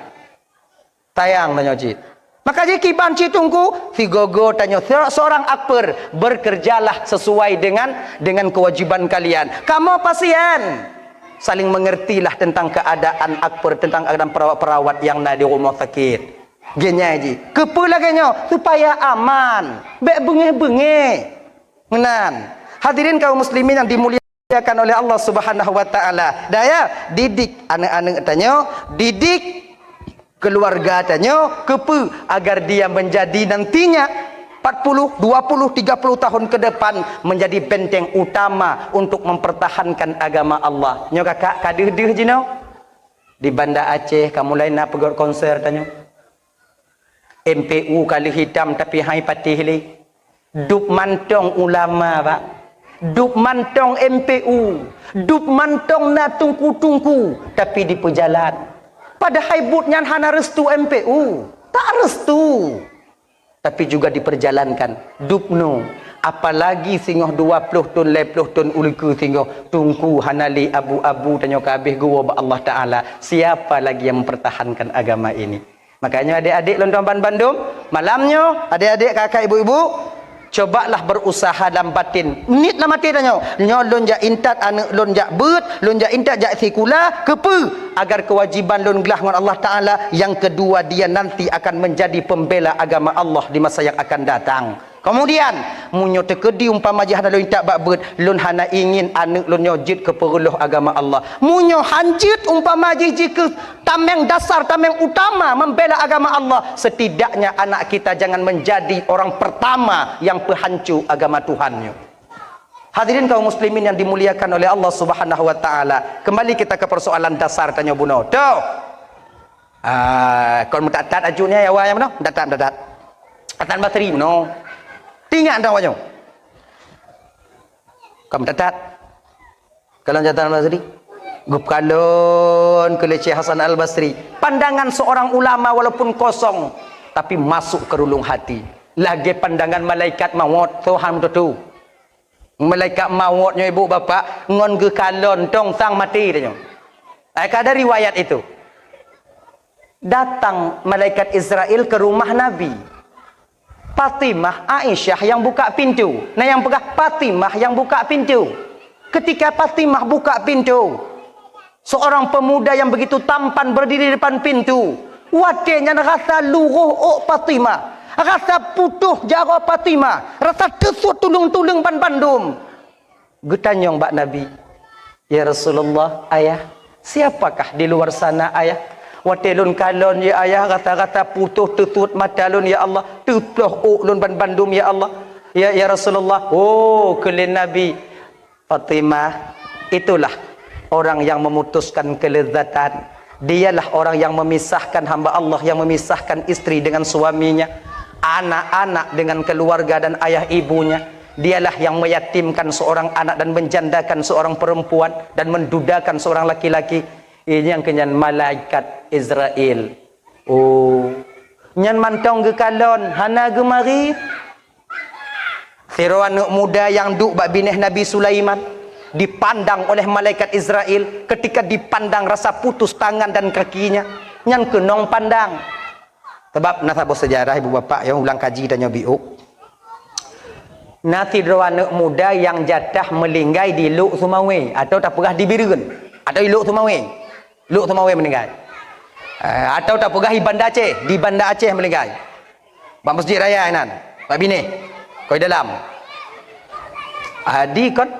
Sayang tanyoe cit. Maka jih kiban cit teungku, sigoe-goe tanyoe se-, seorang akper, bekerjalah sesuai dengan, dengan kewajiban kalian. Kamoe pasien, saling mengertilah tentang keadaan akper, tentang keadaan perawat-perawat yang na di rumah sakit. Genyai jih. Keupeue lagée nyoe? Supaya aman. Bék beungéh-beungéh. Meunan. Hadirin kaum muslimin yang dimulia dimuliakan oleh Allah Subhanahu wa Taala. Daya, didik aneuk-aneuk tanyoe, didik keluarga tanyoe, keupeue? Agar dia menjadi nantinya empat puluh, dua puluh, tiga puluh tahun ke depan menjadi benteng utama untuk mempertahankan agama Allah. Nyoe kakak ka deuh-deuh jinoe. Di Banda Aceh ka mulai na peugét konser tanyoe. M P U ka lheueh hitam tapi hai patéh lé. Dub mantong ulama, Pak. Dub mantong M P U. Dub mantong na teungku-teungku, tapi dipeujalan. Padahai buet nyan hana restu M P U. Tak restu. Tapi juga diperjalankan. Dub nyoe. Apalagi singoh dua ploh thon, lhée ploh thon u likeu singoh. Teungku hana lé abu-abu tanyoe ka habéh geuwoe bak Allah Taala. Siapa lagi yang mempertahankan agama ini? Makanya adék-adék lôn tuan ban bandum, malam nyoe, adék-adék, kakak, ibu-ibu, cobalah berusaha lam batin. Niet lam até tanyoe, nyoe lôn jak intat aneuk lôn jak beuet, lôn jak intat jak sikula, keupeue? Agar kewajiban lôn glah ngon Allah Taala, yang kedua dia nanti akan menjadi pembela agama Allah di masa yang akan datang. Kemudian, meunyoe teukeudi umpama jih hana lôn intat bak beuet, lôn hana ingin aneuk lôn nyoe jeuet keu peureuloh agama Allah. Meunyoe han jeuet umpama jih jikeu tameng dasar, tameng utama membela agama Allah, setidaknya anak kita jangan menjadi orang pertama yang peuhanco agama Tuhan nyoe. Hadirin kaum muslimin yang dimuliakan oleh Allah Subhanahu wa Taala, kembali kita ke persoalan dasar tanyoe bunoe. Toh. Ah, kon meutat-tat aju nyan awai nyan meunoe, meutat-tat, meutat-tat. Hasan Basri meunoe. Tingat tang awak nyoe. Kon meutat-tat. Kalon Hasan Al-Basri. Geupeukalon keu lé Syekh Hasan Al-Basri. Pandangan seorang ulama walaupun kosong, tapi masuk ke relung hati. Lagée pandangan malaikat mawöt, soe han meututoe. Malaikat mawöt nyoe ibu bapak ngon geukalon tong sang maté tanyoe. Ai ka ada riwayat itu. Datang malaikat Israel ke rumah Nabi. Fatimah, Aisyah yang buka pintu. Nah, yang peugah Fatimah yang buka pintu. Ketika Fatimah buka pintu, seorang pemuda yang begitu tampan berdiri di depan pintu. Watée nyan rasa luroh ôk Fatimah, rasa putôh jaroe Fatimah, rasa teusut tuleueng-tuleueng ban bandum. Geutanyong bak Nabi, "Ya Rasulullah, Ayah, siapakah di luar sana, Ayah? Watée lôn kalon, ya Ayah, rata-rata putôh teutuet mata lôn, ya Allah, teuploh ôk lôn ban bandum, ya Allah. Ya, ya Rasulullah." Oh, kheun lé Nabi, "Fatimah, itulah orang yang memutuskan kelezatan. Dialah orang yang memisahkan hamba Allah, yang memisahkan istri dengan suaminya, anak-anak dengan keluarga dan ayah ibunya. Dialah yang meyatimkan seorang anak dan menjandakan seorang perempuan dan mendudakan seorang laki-laki." Ini nyang keunyan malaikat Israel. Oh, nyan mantong geukalon, hana geumari. Sidroe aneuëk muda nyang duek bak binéh Nabi Sulaiman dipandang oleh malaikat Israel. Ketika dipandang, rasa putus tangan dan kakinya, nyan keunong pandang. Sabab na saboh seujarah, ibu bapak, nyang ulang kaji tanyoe biôk. Na sidroe aneuëk muda nyang jatah meulinggai di Lhok Seumawé, atau tapeugah di Bireuen, atau di Lhok Seumawé. Lhok Seumawé meulinggai. Eh, atau tapeugah di Banda Aceh, di Banda Aceh meulinggai. Bak Masjid Raya inan, bak binéh, koi dalam. Adi kon,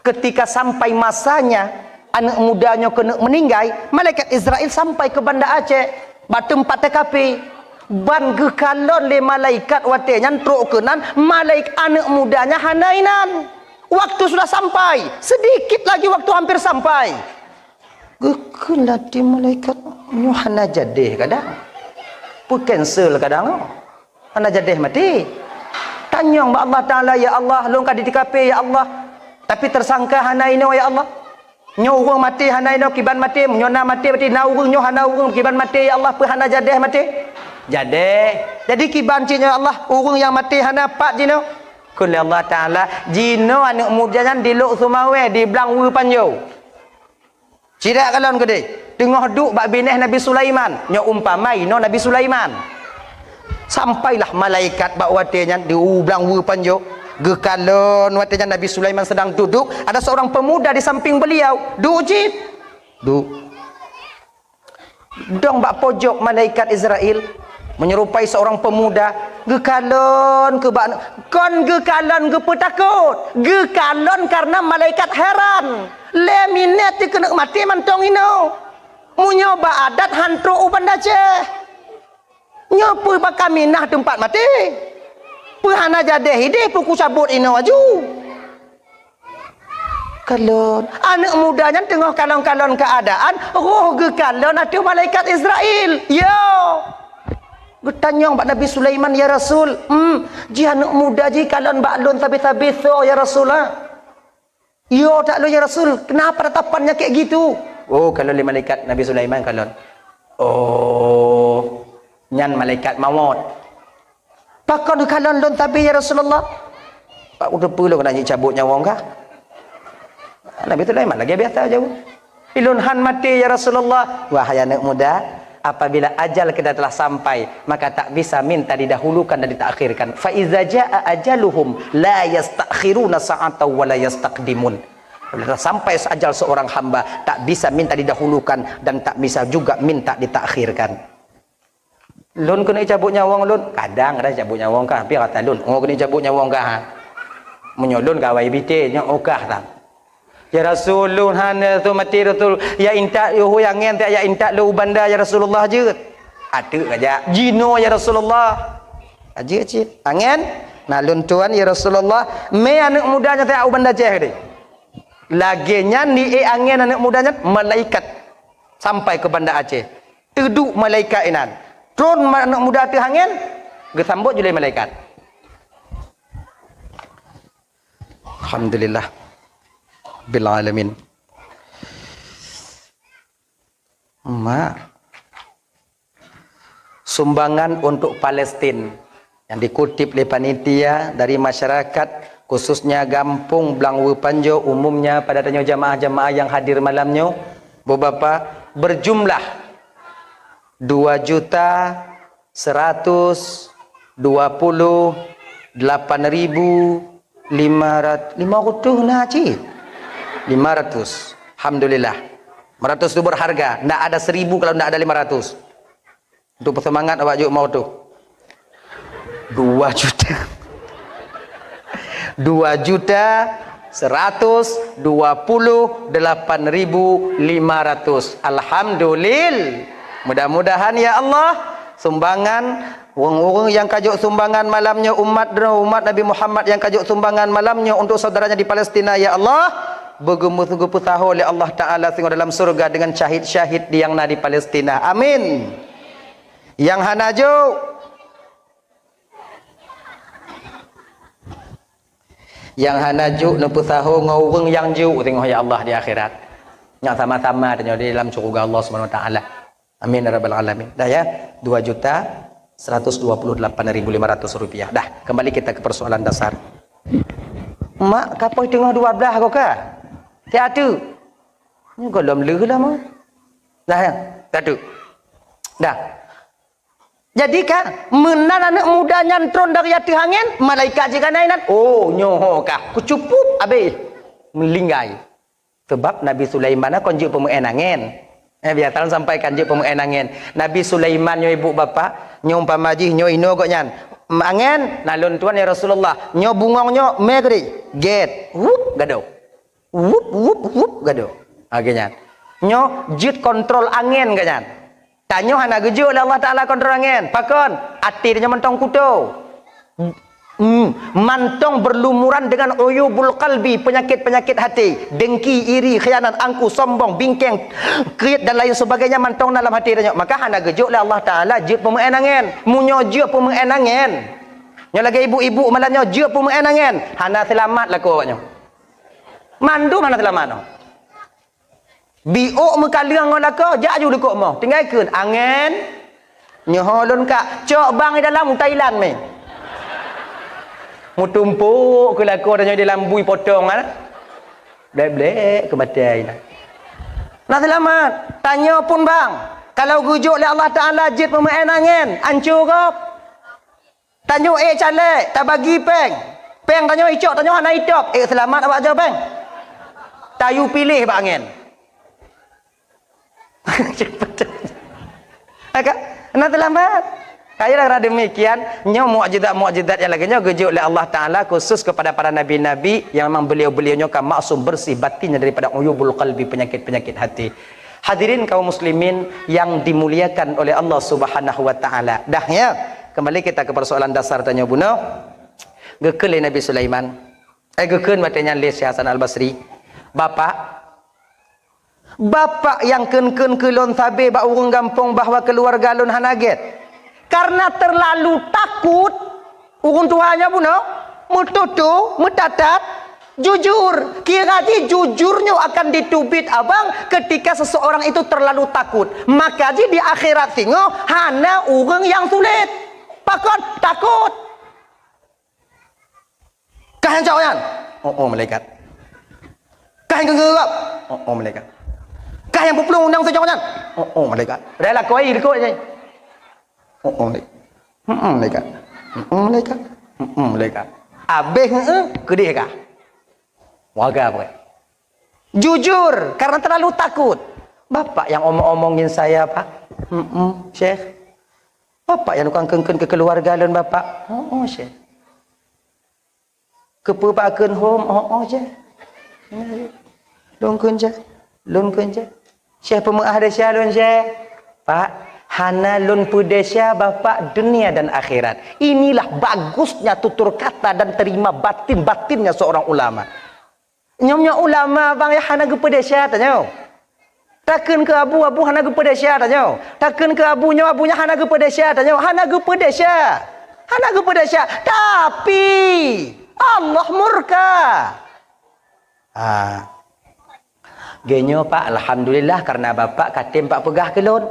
ketika sampai masanya aneuëk muda nyoe keuneuk meuninggai, malaikat Israel sampai keu Banda Aceh, bak teumpat T K P. Ban geukalon lé malaikat watée nyan trok keunan, malaik-, aneuëk muda nyan hana inan. Waktu sudah sampai, sedikit lagi waktu hampir sampai. Geukheun lati malaikat, "Nyoe hana jadeh kadang. Peu cancel kadang nyoe. Hana jadeh maté." Tanyong bak Allah Taala, "Ya Allah, lôn ka di T K P, ya Allah. Tapi tersangka hana inoe, ya Allah. Nyoe ureuëng maté hana inoe, kiban maté, nyoe na maté, berarti na ureuëng, nyoe hana ureuëng, kiban maté, ya Allah, peu hana jadeh maté?" "Jadeh. Jadi kiban cit nyoe, ya Allah, ureuëng nyang maté hana pat jinoe?" Kheun lé Allah Taala, "Jinoe aneuëk muda nyan di Lhok Seumawé, di Blang Weue Panjoe." Cit kalon keudeh, teungoh duek bak binéh Nabi Sulaiman, nyoe umpama inoe Nabi Sulaiman. Sampailah malaikat bak watée nyan di Blang Weue Panjoe, geukalon watée nyan Nabi Sulaiman sedang duduk, ada seorang pemuda di samping beliau, duek cit. Duek. Dong bak pojok malaikat Israel, menyerupai seorang pemuda, geukalon keu bak, kon geukalon geupeutakot, geukalon karena malaikat heran. Lé minét teuh keuneuk maté mantong inoe. Meunyoe bak adat han trok u Banda Aceh. Nyoe peue bak kaminah teumpat maté? Peue hana jadeh ideh peue kucabot inoe aju? Kalon. Aneuëk muda nyan teungoh kalon-kalon keuadaan, roh geukalon ateueh malaikat Israel. Yo. Geutanyong bak Nabi Sulaiman, "Ya Rasul, hmm, jih aneuëk muda jih kalon bak lôn sabe-sabe soe, ya Rasul, ha?" "Yo, tak lôn, ya Rasul, kenapa tatapannya kayak gitu?" Oh, kalon lé malaikat Nabi Sulaiman kalon. Oh, nyan malaikat mawot. "Pakon kalon lôn sabe, ya Rasulullah?" "Pak, udah perlu kena cabut nyawong kah?" Nabi Sulaiman lagi biasa jawab. "Ilôn han maté, ya Rasulullah." "Wahai anak muda, apabila ajal kita telah sampai, maka tak bisa minta didahulukan dan ditakhirkan. Fa iza jaa ajaluhum la yastakhiruna sa'atan wa la yastaqdimun." Bila telah sampai ajal seorang hamba, tak bisa minta didahulukan dan tak bisa juga minta ditakhirkan. "Lôn keuneuk cabot nyawong lôn?" "Kadang, kadang cabot nyawong kah, tapi rata lôn. Oh, keuneuk cabot nyawong kah, ha? Meunyoe lôn gawai bite, nyoe oh kah tang." "Ya Rasul, lôn hana tu maté Rasul. Ya intat, yuhu ya ngen tak ya intat lôn u Banda, ya Rasulullah jeuet." "Ateuk aja. Jinoe, ya Rasulullah." "Aja cit. Angen, na lôn tuan, ya Rasulullah. Mé aneuëk muda nyoe tak u Banda Aceh tadi." Lagée nyan di ék angen aneuëk muda nyan, malaikat sampai keu Banda Aceh. Teuduek malaikat inan. Tron ma-, aneuëk muda teuh angen, geusambot julai malaikat. Alhamdulillah. Bil alamin. Ma. Sumbangan untuk Palestin yang dikutip oleh panitia dari masyarakat, khususnya Gampong Blang Weue Panjoe, umumnya pada tanyoe jamaah-jamaah yang hadir malam nyoe, Bapak, berjumlah dua juta seratus dua puluh delapan ribu lima ratus, lima ratus na cit. Lima ratus. Alhamdulillah. Lima ratus tu berharga. Ndak ada seribu kalau ndak ada lima ratus. Untuk bersemangat awak juk mau tu. Dua juta. Dua juta Seratus dua puluh delapan ribu lima ratus. Alhamdulillah. Mudah-mudahan ya Allah, sumbangan ureuëng-ureuëng nyang ka jok sumbangan malam nyoe, umat droe, umat Nabi Muhammad nyang ka jok sumbangan malam nyoe untuk saudaranya di Palestina, ya Allah, beugeumu-, geupeusaho lé Allah Taala singoh dalam syurga dengan syahid-syahid nyang na di Palestina. Amin. Nyang hana jok, nyang hana jok neupeusaho ngon ureuëng nyang jok singoh, ya Allah, di akhirat. Nyang sama-sama tanyoe di dalam syurga Allah Subhanahu Wa Taala. Amin ya rabbal alamin. Dah ya, dua juta seratus dua puluh delapan ribu lima ratus rupiah. Dah, kembali kita ke persoalan dasar. Mak, kapoh teungoh dua belas ko ka? Tiatu. Ni golom leuh lah, Mak. Dah ya, tiatu. Dah. Jadi ka, meunan aneuëk muda nyan tron dari ateueh angén, malaikat jih ka na inan. Oh, nyoe ho ka. Kucupup, abéh. Meulinggai. Sebab Nabi Sulaiman kon jeuet peumeu'en angén. Eh, biasa lôn sampaikan jeuet peumeu'en angén. Nabi Sulaiman nyoe ibu bapak, nyoe umpama jih nyoe inoe gobnyan. Angén, na lôn tuan ya Rasulullah. Nyoe bungong nyoe, mé keudeh. Gét. Wup, gadôh. Wup, wup, wup, gadôh. Akhirnya, nyoe jeuet kontrol angén gobnyan. Tanyoe hana geujok lé Allah Taala kontrol angén. Pakon? Até tanyoe mantong kuto. Hmm, mantong berlumuran dengan uyubul qalbi, penyakit-penyakit hati, dengki, iri, khianat, angkuh, sombong, bingkeng, kriet dan lain sebagainya mantong na lam hati tanyoe. Maka hana geujok lé Allah Taala jeuet peumeu'en angén. Meunyoe jeuet peumeu'en angén, nyoe lagée ibu-ibu malam nyoe jeuet peumeu'en angén, hana seulamat lakoe awaknyoe. Mandum hana seulamat nyoe. Biôk meukaleueng ngon lakoe, jak ju likot moh. Tinggai kheun, angén. Nyoe ho lôn ka cok bang di dalam u Thailand mé. Meutumpôk keu lakoe tanyoe di dalam bui potong, kan? Blek-blek keu batée na. Na seulamat. Tanyoe pun bang, kalau geujok lé Allah Taala jeuet peumeu'en angén, ancô gob. Tanyoe ék calék, tabagi péng. Péng tanyoe icok, tanyoe hana itôb. Ék seulamat awak jaweueb péng. Tayue piléh bak angén. Maka, hana seulamat. Kaya lah demikian, nyoe mukjizat-mukjizat nyang lagée nyoe geujok lé Allah Taala khusus kepada para nabi-nabi yang memang beliau-beliau nyoe ka maksum bersih batinnya daripada uyubul qalbi, penyakit-penyakit hati. Hadirin kaum muslimin yang dimuliakan oleh Allah Subhanahu wa Taala. Dah ya, kembali kita ke persoalan dasar tanyoe bunoe. Geukheun lé Nabi Sulaiman. Eh, geukheun watée nyan lé Syekh Hasan Al-Basri. Bapak, Bapak nyang kheun-kheun keu lôn sabe bak ureuëng gampông bahwa keuluwarga lôn hana gét. Karena terlalu takut, ureuëng tuha nyan bunoe, meututoe, meutatat, jujur. Kira jih jujur nyoe akan diteubiet abang ketika seseorang itu terlalu takut. Maka jih di akhirat singoh hana ureuëng nyang sulet. Pakon? Takut. Kah nyang cok nyan? Oh, oh, malaikat. Kah nyang geugeurak? Oh, oh, malaikat. Kah nyang peuplueng undang sejok nyan? Oh, oh, malaikat. Dah lakoe likot nyan. Oh, oh, malaikat. Hmm, malaikat. Hmm, malaikat. Hmm, malaikat. Abéh, heeh, keudeh kah? Warga apa? Jujur, karena terlalu takut. Bapak yang omong-omongin saya, Pak. Hmm, Syekh. Bapak yang tukang kheun-kheun keu keuluwarga lôn, Bapak. Oh, oh, Syekh. Keupeue bak kheun hom, oh, oh, Syekh. Lôn kheun, Syekh. Lôn kheun, Syekh. Syekh peumeu'ah desya lôn, Syekh. Pak, hana lôn peudesya Bapak dunia dan akhirat. Inilah bagusnya tutur kata dan terima batin-batinnya seorang ulama. Nyoe-nyoe ulama bang nyang hana geupeudesya tanyoe. Takheun keu abu, abu hana geupeudesya tanyoe. Takheun keu abu nyoe, abu nyan hana geupeudesya tanyoe. Hana geupeudesya. Hana geupeudesya. Tapi, Allah murka. Ha. Geunyoe, Pak, alhamdulillah karena Bapak katem Pak peugah keu lôn.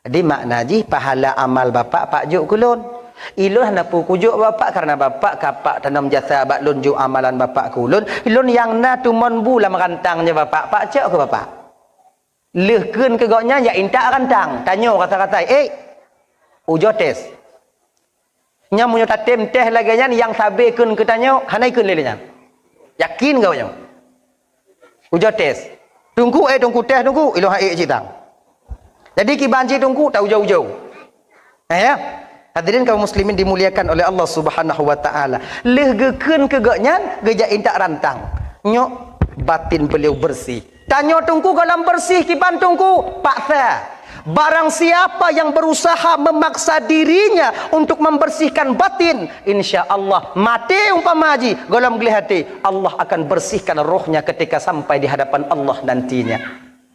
Jadi, makna jih pahala amal Bapak, Pak jok keu lôn. Ilôn hana peue kujok Bapak karena Bapak ka Pak tanom jasa bak lôn jok amalan Bapak keu ulôn. Ilôn nyang na tumon bu lam rantang nyoe Bapak, Pak cok keu Bapak. Lheueh kheun keu gobnyan jak intat rantang, tanyoe rasa-rasa, "Eh, ujoe tes." Nyan meunyoe tatem tes lagée nyan, nyang sabe kheun keu tanyoe, hana ikheun lé nyan. Yakin keu nyoe? Ujoe tes. Teungku, eh, Teungku, tes, Teungku. Ilôn hai cit tang. Jadi, kiban cit Teungku, ta ujoe-ujoe. Eh, ya? Hadirin kaum muslimin dimuliakan oleh Allah Subhanahu wa Taala. Lheueh geukheun keu gobnyan, geujak intat rantang. Nyoe batin beliau bersih. Tanyoe Teungku gohlom bersih kiban Teungku? Paksa. Barang siapa yang berusaha memaksa dirinya untuk membersihkan batin, insya Allah maté umpama jih gohlom gleh até, Allah akan bersihkan rohnya ketika sampai di hadapan Allah nantinya.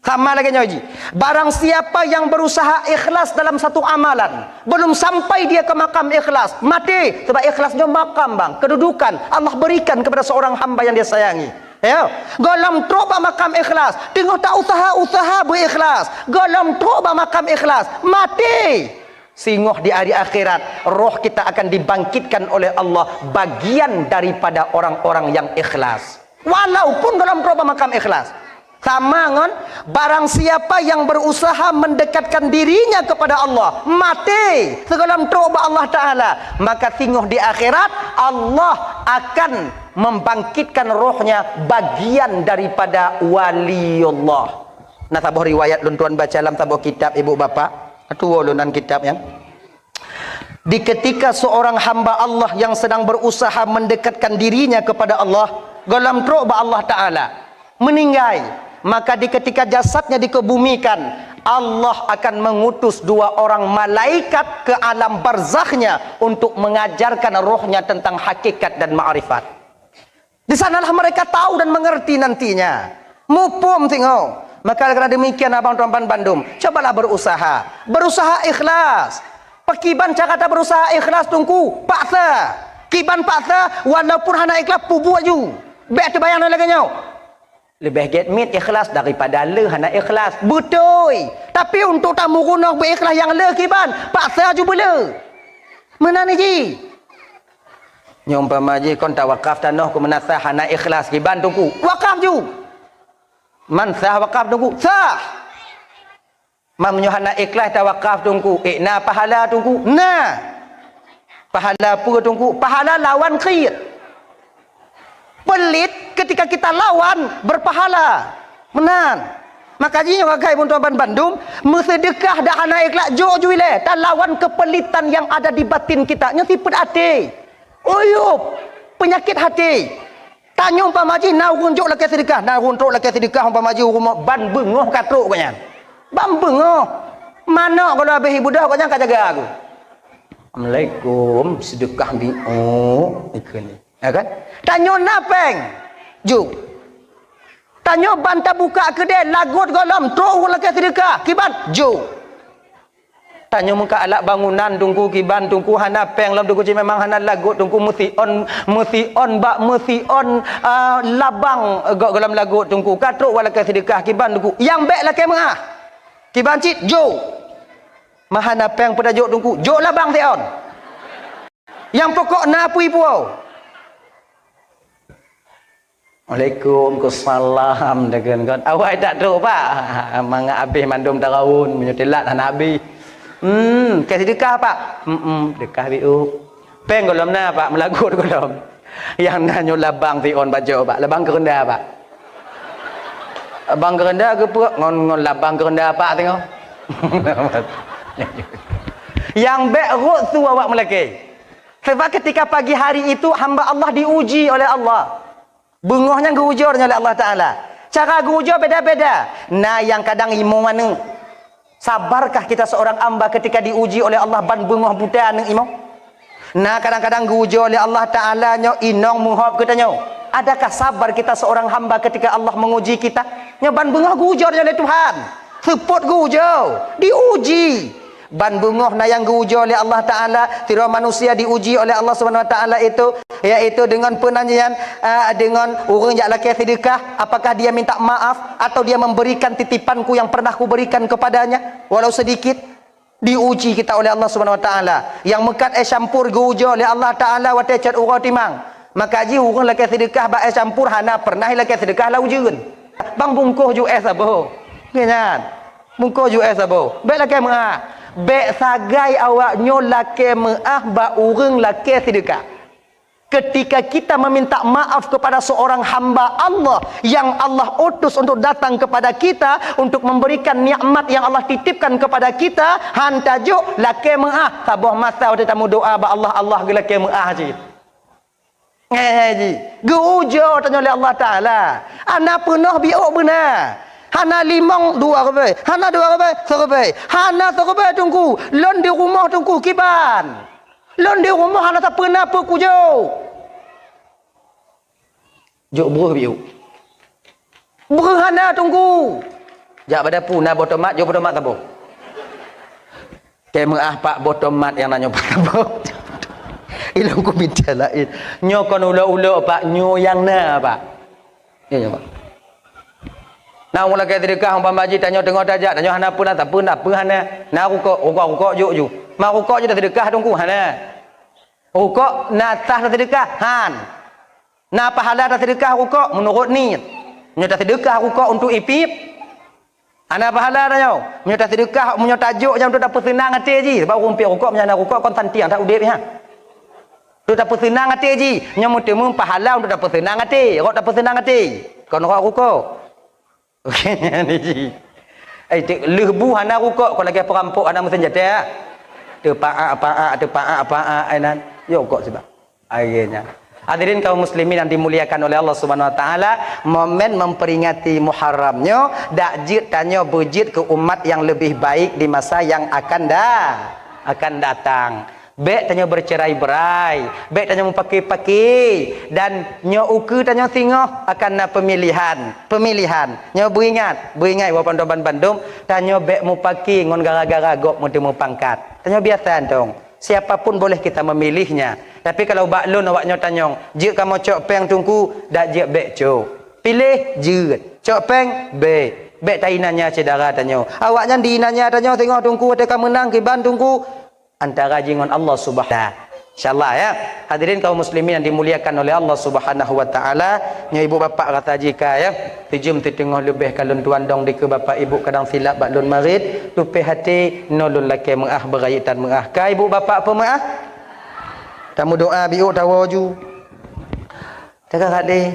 Sama lagée nyoe jih, barang siapa yang berusaha ikhlas dalam satu amalan, belum sampai dia ke makam ikhlas, maté, sebab ikhlas nyoe makam bang, kedudukan Allah berikan kepada seorang hamba yang dia sayangi. Ya, gohlom trok bak makam ikhlas, teungoh ta usaha-usaha beu ikhlas, gohlom trok bak makam ikhlas, maté. Singoh di hari akhirat, roh kita akan dibangkitkan oleh Allah bagian daripada orang-orang yang ikhlas. Walaupun gohlom trok bak makam ikhlas. Sama ngon, barang siapa yang berusaha mendekatkan dirinya kepada Allah, maté sigohlom trok bak Allah Ta'ala, maka singoh di akhirat Allah akan membangkitkan rohnya bagian daripada waliullah. Na saboh riwayat lôn tuan baca lam saboh kitab ibu bapak. Tuwo lôn nan kitab nyan. Di ketika seorang hamba Allah yang sedang berusaha mendekatkan dirinya kepada Allah, gohlom trok bak Allah Ta'ala, meninggai, maka di ketika jasadnya dikebumikan, Allah akan mengutus dua orang malaikat ke alam barzakhnya untuk mengajarkan rohnya tentang hakikat dan makrifat. Di sanalah mereka tahu dan mengerti nantinya. Muphom singoh. Maka karena demikian abang tuan ban bandum, cobalah berusaha. Berusaha ikhlas. Pakiban cara ta berusaha ikhlas Teungku? Paksa. Kiban paksa, walaupun hana ikhlas, pubuet ju. Bék teubayang lagée nyoe. Leubeh gét miet ikhlas daripada le hana ikhlas. Beutôi. Tapi untuk ta meurunoe beu ikhlas nyang le kiban, paksa ju beule. Meunan jih. Nyoe umpama jih kon tawakaf tanoh keu meunasah hana ikhlas kiban Teungku. Wakaf ju. Man sah wakaf Teungku? Sah. Man meunyoe hana ikhlas tawakaf Teungku, ék na pahala Teungku? Na. Pahala peue Teungku? Pahala lawan khir. Pelit ketika kita lawan berpahala. Meunan. Maka jih nyoe keukai bun tuan ban bandum, meuseudeukah dak hana ikhlas, jok ju ilée, talawan keupeulitan nyang ada di batin kita. Nyoe sifeuet até. Uyub, peunyakét até. Tanyoe umpama jih na ureuëng jok lakée seudeukah, na ureuëng trok lakée seudeukah umpama jih ureuëng ban beungoh ka trok gobnyan. Ban beungoh. Manok kalau habéh ibudah gobnyan ka jaga aku. Assalamualaikum, seudeukah biôk. Ikeu ni. Ya kan? Tanyoe na péng. Ju. Tanyoe ban tabuka keudée lagot gohlom, trok ureuëng lakée seudeukah, kiban? Ju. Tanyoe meuka alak bangunan Teungku, kiban Teungku, hana péng lom Teungku, cit memang hana lagot Teungku, meusion, meusion bak meusion, ah, labang, eh, go-, gohlom lagot Teungku. Ka trok ureuëng lakée seudeukah, kiban Teungku. Nyang bék lakée meuáh. Kiban cit, ju. Meuhana péng peue tajok Teungku, jok labang sion. Nyang pokok na apui puwoe. Waalaikumsalam, deungon kon. Awai tak trok, Pak. Mangat habéh mandum tarawon, meunyoe teulat hana habéh. Hmm, keu seudeukah, Pak. Hmm, deukah biôk. Péng gohlom na, Pak, meulagot gohlom. Nyang na nyoe labang sion bajoe, Pak. Labang keureunda, Pak. Labang keureunda geupeuek ngon, ngon labang keureunda, Pak, tengok. Nyang bék rot su awak meulakée. Sebab ketika pagi hari itu hamba Allah diuji oleh Allah. Beungoh nyan geuujoe nyan lé Allah Taala. Cara geuujoe beda-beda. Na nyang kadang imoe aneuëk. Sabarkah kita seorang hamba ketika diuji oleh Allah ban beungoh buta aneuëk imoe? Na kadang-kadang geuujoe lé Allah Taala nyoe inong meuhop geutanyoe. Adakah sabar kita seorang hamba ketika Allah menguji kita? Nyoe ban beungoh geuujoe nyoe lé Tuhan. Seupôt geuujoe, diuji. Ban beungoh na nyang geuujoe lé Allah Taala, sidroe manusia diuji oleh Allah Subhanahu Wa Taala itu, yaitu dengan penanyakan, ah, dengan ureuëng jak lakée seudeukah, apakah dia minta maaf atau dia memberikan titipanku yang pernah kuberikan kepadanya, walau sedikit? Diuji kita oleh Allah Subhanahu Wa Taala. Nyang meukat éh campur geuujoe lé Allah Taala watée cot uroe timang. Maka jih ureuëng lakée seudeukah bak éh campur hana pernah lakée seudeukah lam ujeuen. Bang bungkôh ju éh saboh. Nyan. Bungkôh ju éh saboh. Bék lakée meuáh. Bék sagai awak nyoe lakée meuáh bak ureuëng lakée seudeukah. Ketika kita meminta maaf kepada seorang hamba Allah yang Allah utus untuk datang kepada kita untuk memberikan nikmat yang Allah titipkan kepada kita, han tajok lakée meuáh. Saboh masa watée tameudoá bak Allah, Allah geulakée meuáh cit. Eh, ji. Geuujoe tanyoe lé Allah Taala. Hana peunoh biôk beuna. Hana limong dua ribèe, hana dua ribèe, siribèe. Hana siribèe Teungku. Lôn di rumoh Teungku kiban. Lôn di rumoh hana sapeue na peue kujok. Jok breuh biôk. Breuh hana Teungku. Jak bak dapu na boh tomat, jok boh tomat saboh. Keu meu'ah Pak, boh tomat nyang na nyoe Pak saboh. Ilôn ku mita laén. Nyoe kon ulok-ulok Pak, nyoe nyang na Pak. Ya, ya Pak. Na ureueng lakèe seudeukah umpama jih tanyoe teungoh tajak, tanyoe hana peue na, sapeue na peue hana. Na rukok, rukok, rukok jok ju. Ma rukok jih taseudeukah Teungku, hana. Rukok na sah taseudeukah? Han. Na pahala taseudeukah rukok? Meunurot niet. Meunyoe taseudeukah rukok untuk ipiep, hana pahala tanyoe. Meunyoe taseudeukah, meunyoe tajok nyan untuk tapeuseunang até jih, sabab ureueng piep rukok meunyoe hana rukok kon santiang that udép nyan. Untuk tapeuseunang até jih, nyoe meuteumé pahala untuk tapeuseunang até, rot tapeuseunang até. Kon rot rukok. Nyan ji. Ai, lheueh bu hana rukok, kon lagèe peurampok hana meuseunjata, ya. Teupaak-paak, teupaak-paak, ai nan. Yo kok sibak. Akhirnya. Hadirin kaum muslimin yang dimuliakan oleh Allah Subhanahu wa taala, momen memperingati Muharram nyoe, dak jeuet tanyoe beujeuet keu umat yang lebih baik di masa yang akan da-, akan datang. Bèk tanyoe bercerai-berai, bèk tanyoe mupaki-paki, dan nyoe ukeue tanyoe singoh akan na pemilihan, pemilihan. Nyoe beuingat, beuingat walaupun bandum, tanyoe bèk mupaki ngon gara-gara gob meuteumé pangkat. Tanyoe biasa antong, siapa pun boleh kita memilihnya. Tapi kalau bak lôn awak nyoe tanyong, jeuet kamoe cok péng Teungku, dak jeuet bèk cok. Piléh jeuet, cok péng bèk. Bèk tainanya syedara tanyoe. Awaknyan diinanya tanyoe singoh Teungku, watèe ka meunang kiban Teungku. Antara jih ngon Allah Subhanahu. Insyaallah ya. Hadirin kaum muslimin yang dimuliakan oleh Allah Subhanahu wa taala, nyoe ibu bapak rata jih ka ya. Sijeuem siteungoh leubeh ka lôn tuan dong dikeue bapak ibu kadang silap bak lôn marit, tupéh até, noe lôn lakèe meu'ah beurayeuk tan meu'ah. Ka ibu bapak peumeu'ah? Tameudoa biôk tawoe ju. Taga hadé.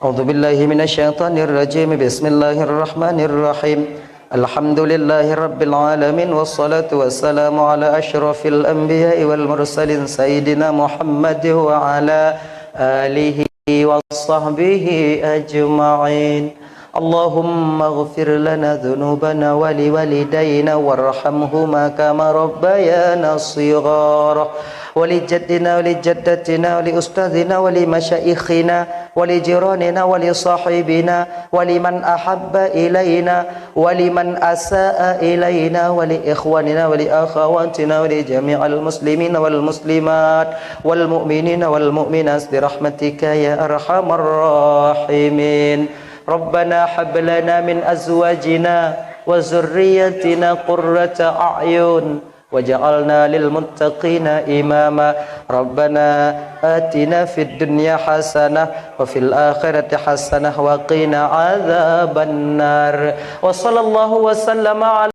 أعوذ بالله من الشيطان الرجيم. بسم الله الرحمن الرحيم. الحمد لله رب العالمين، والصلاة والسلام على أشرف الأنبياء والمرسلين سيدنا محمد وعلى آله وصحبه أجمعين. اللهم اغفر لنا ذنوبنا ولوالدينا وارحمهما كما ربيانا صغارا. ولجدنا ولجدتنا ولأستاذنا ولمشايخنا ولجيراننا ولصاحبنا ولمن أحب إلينا ولمن أساء إلينا ولإخواننا ولأخواتنا ولجميع المسلمين والمسلمات والمؤمنين والمؤمنات برحمتك يا أرحم الراحمين. ربنا هب لنا من أزواجنا وذرياتنا قرة أعين واجعلنا للمتقين إماما. ربنا آتنا في الدنيا حسنة وفي الآخرة حسنة وقنا عذاب النار. وصلى الله وسلم على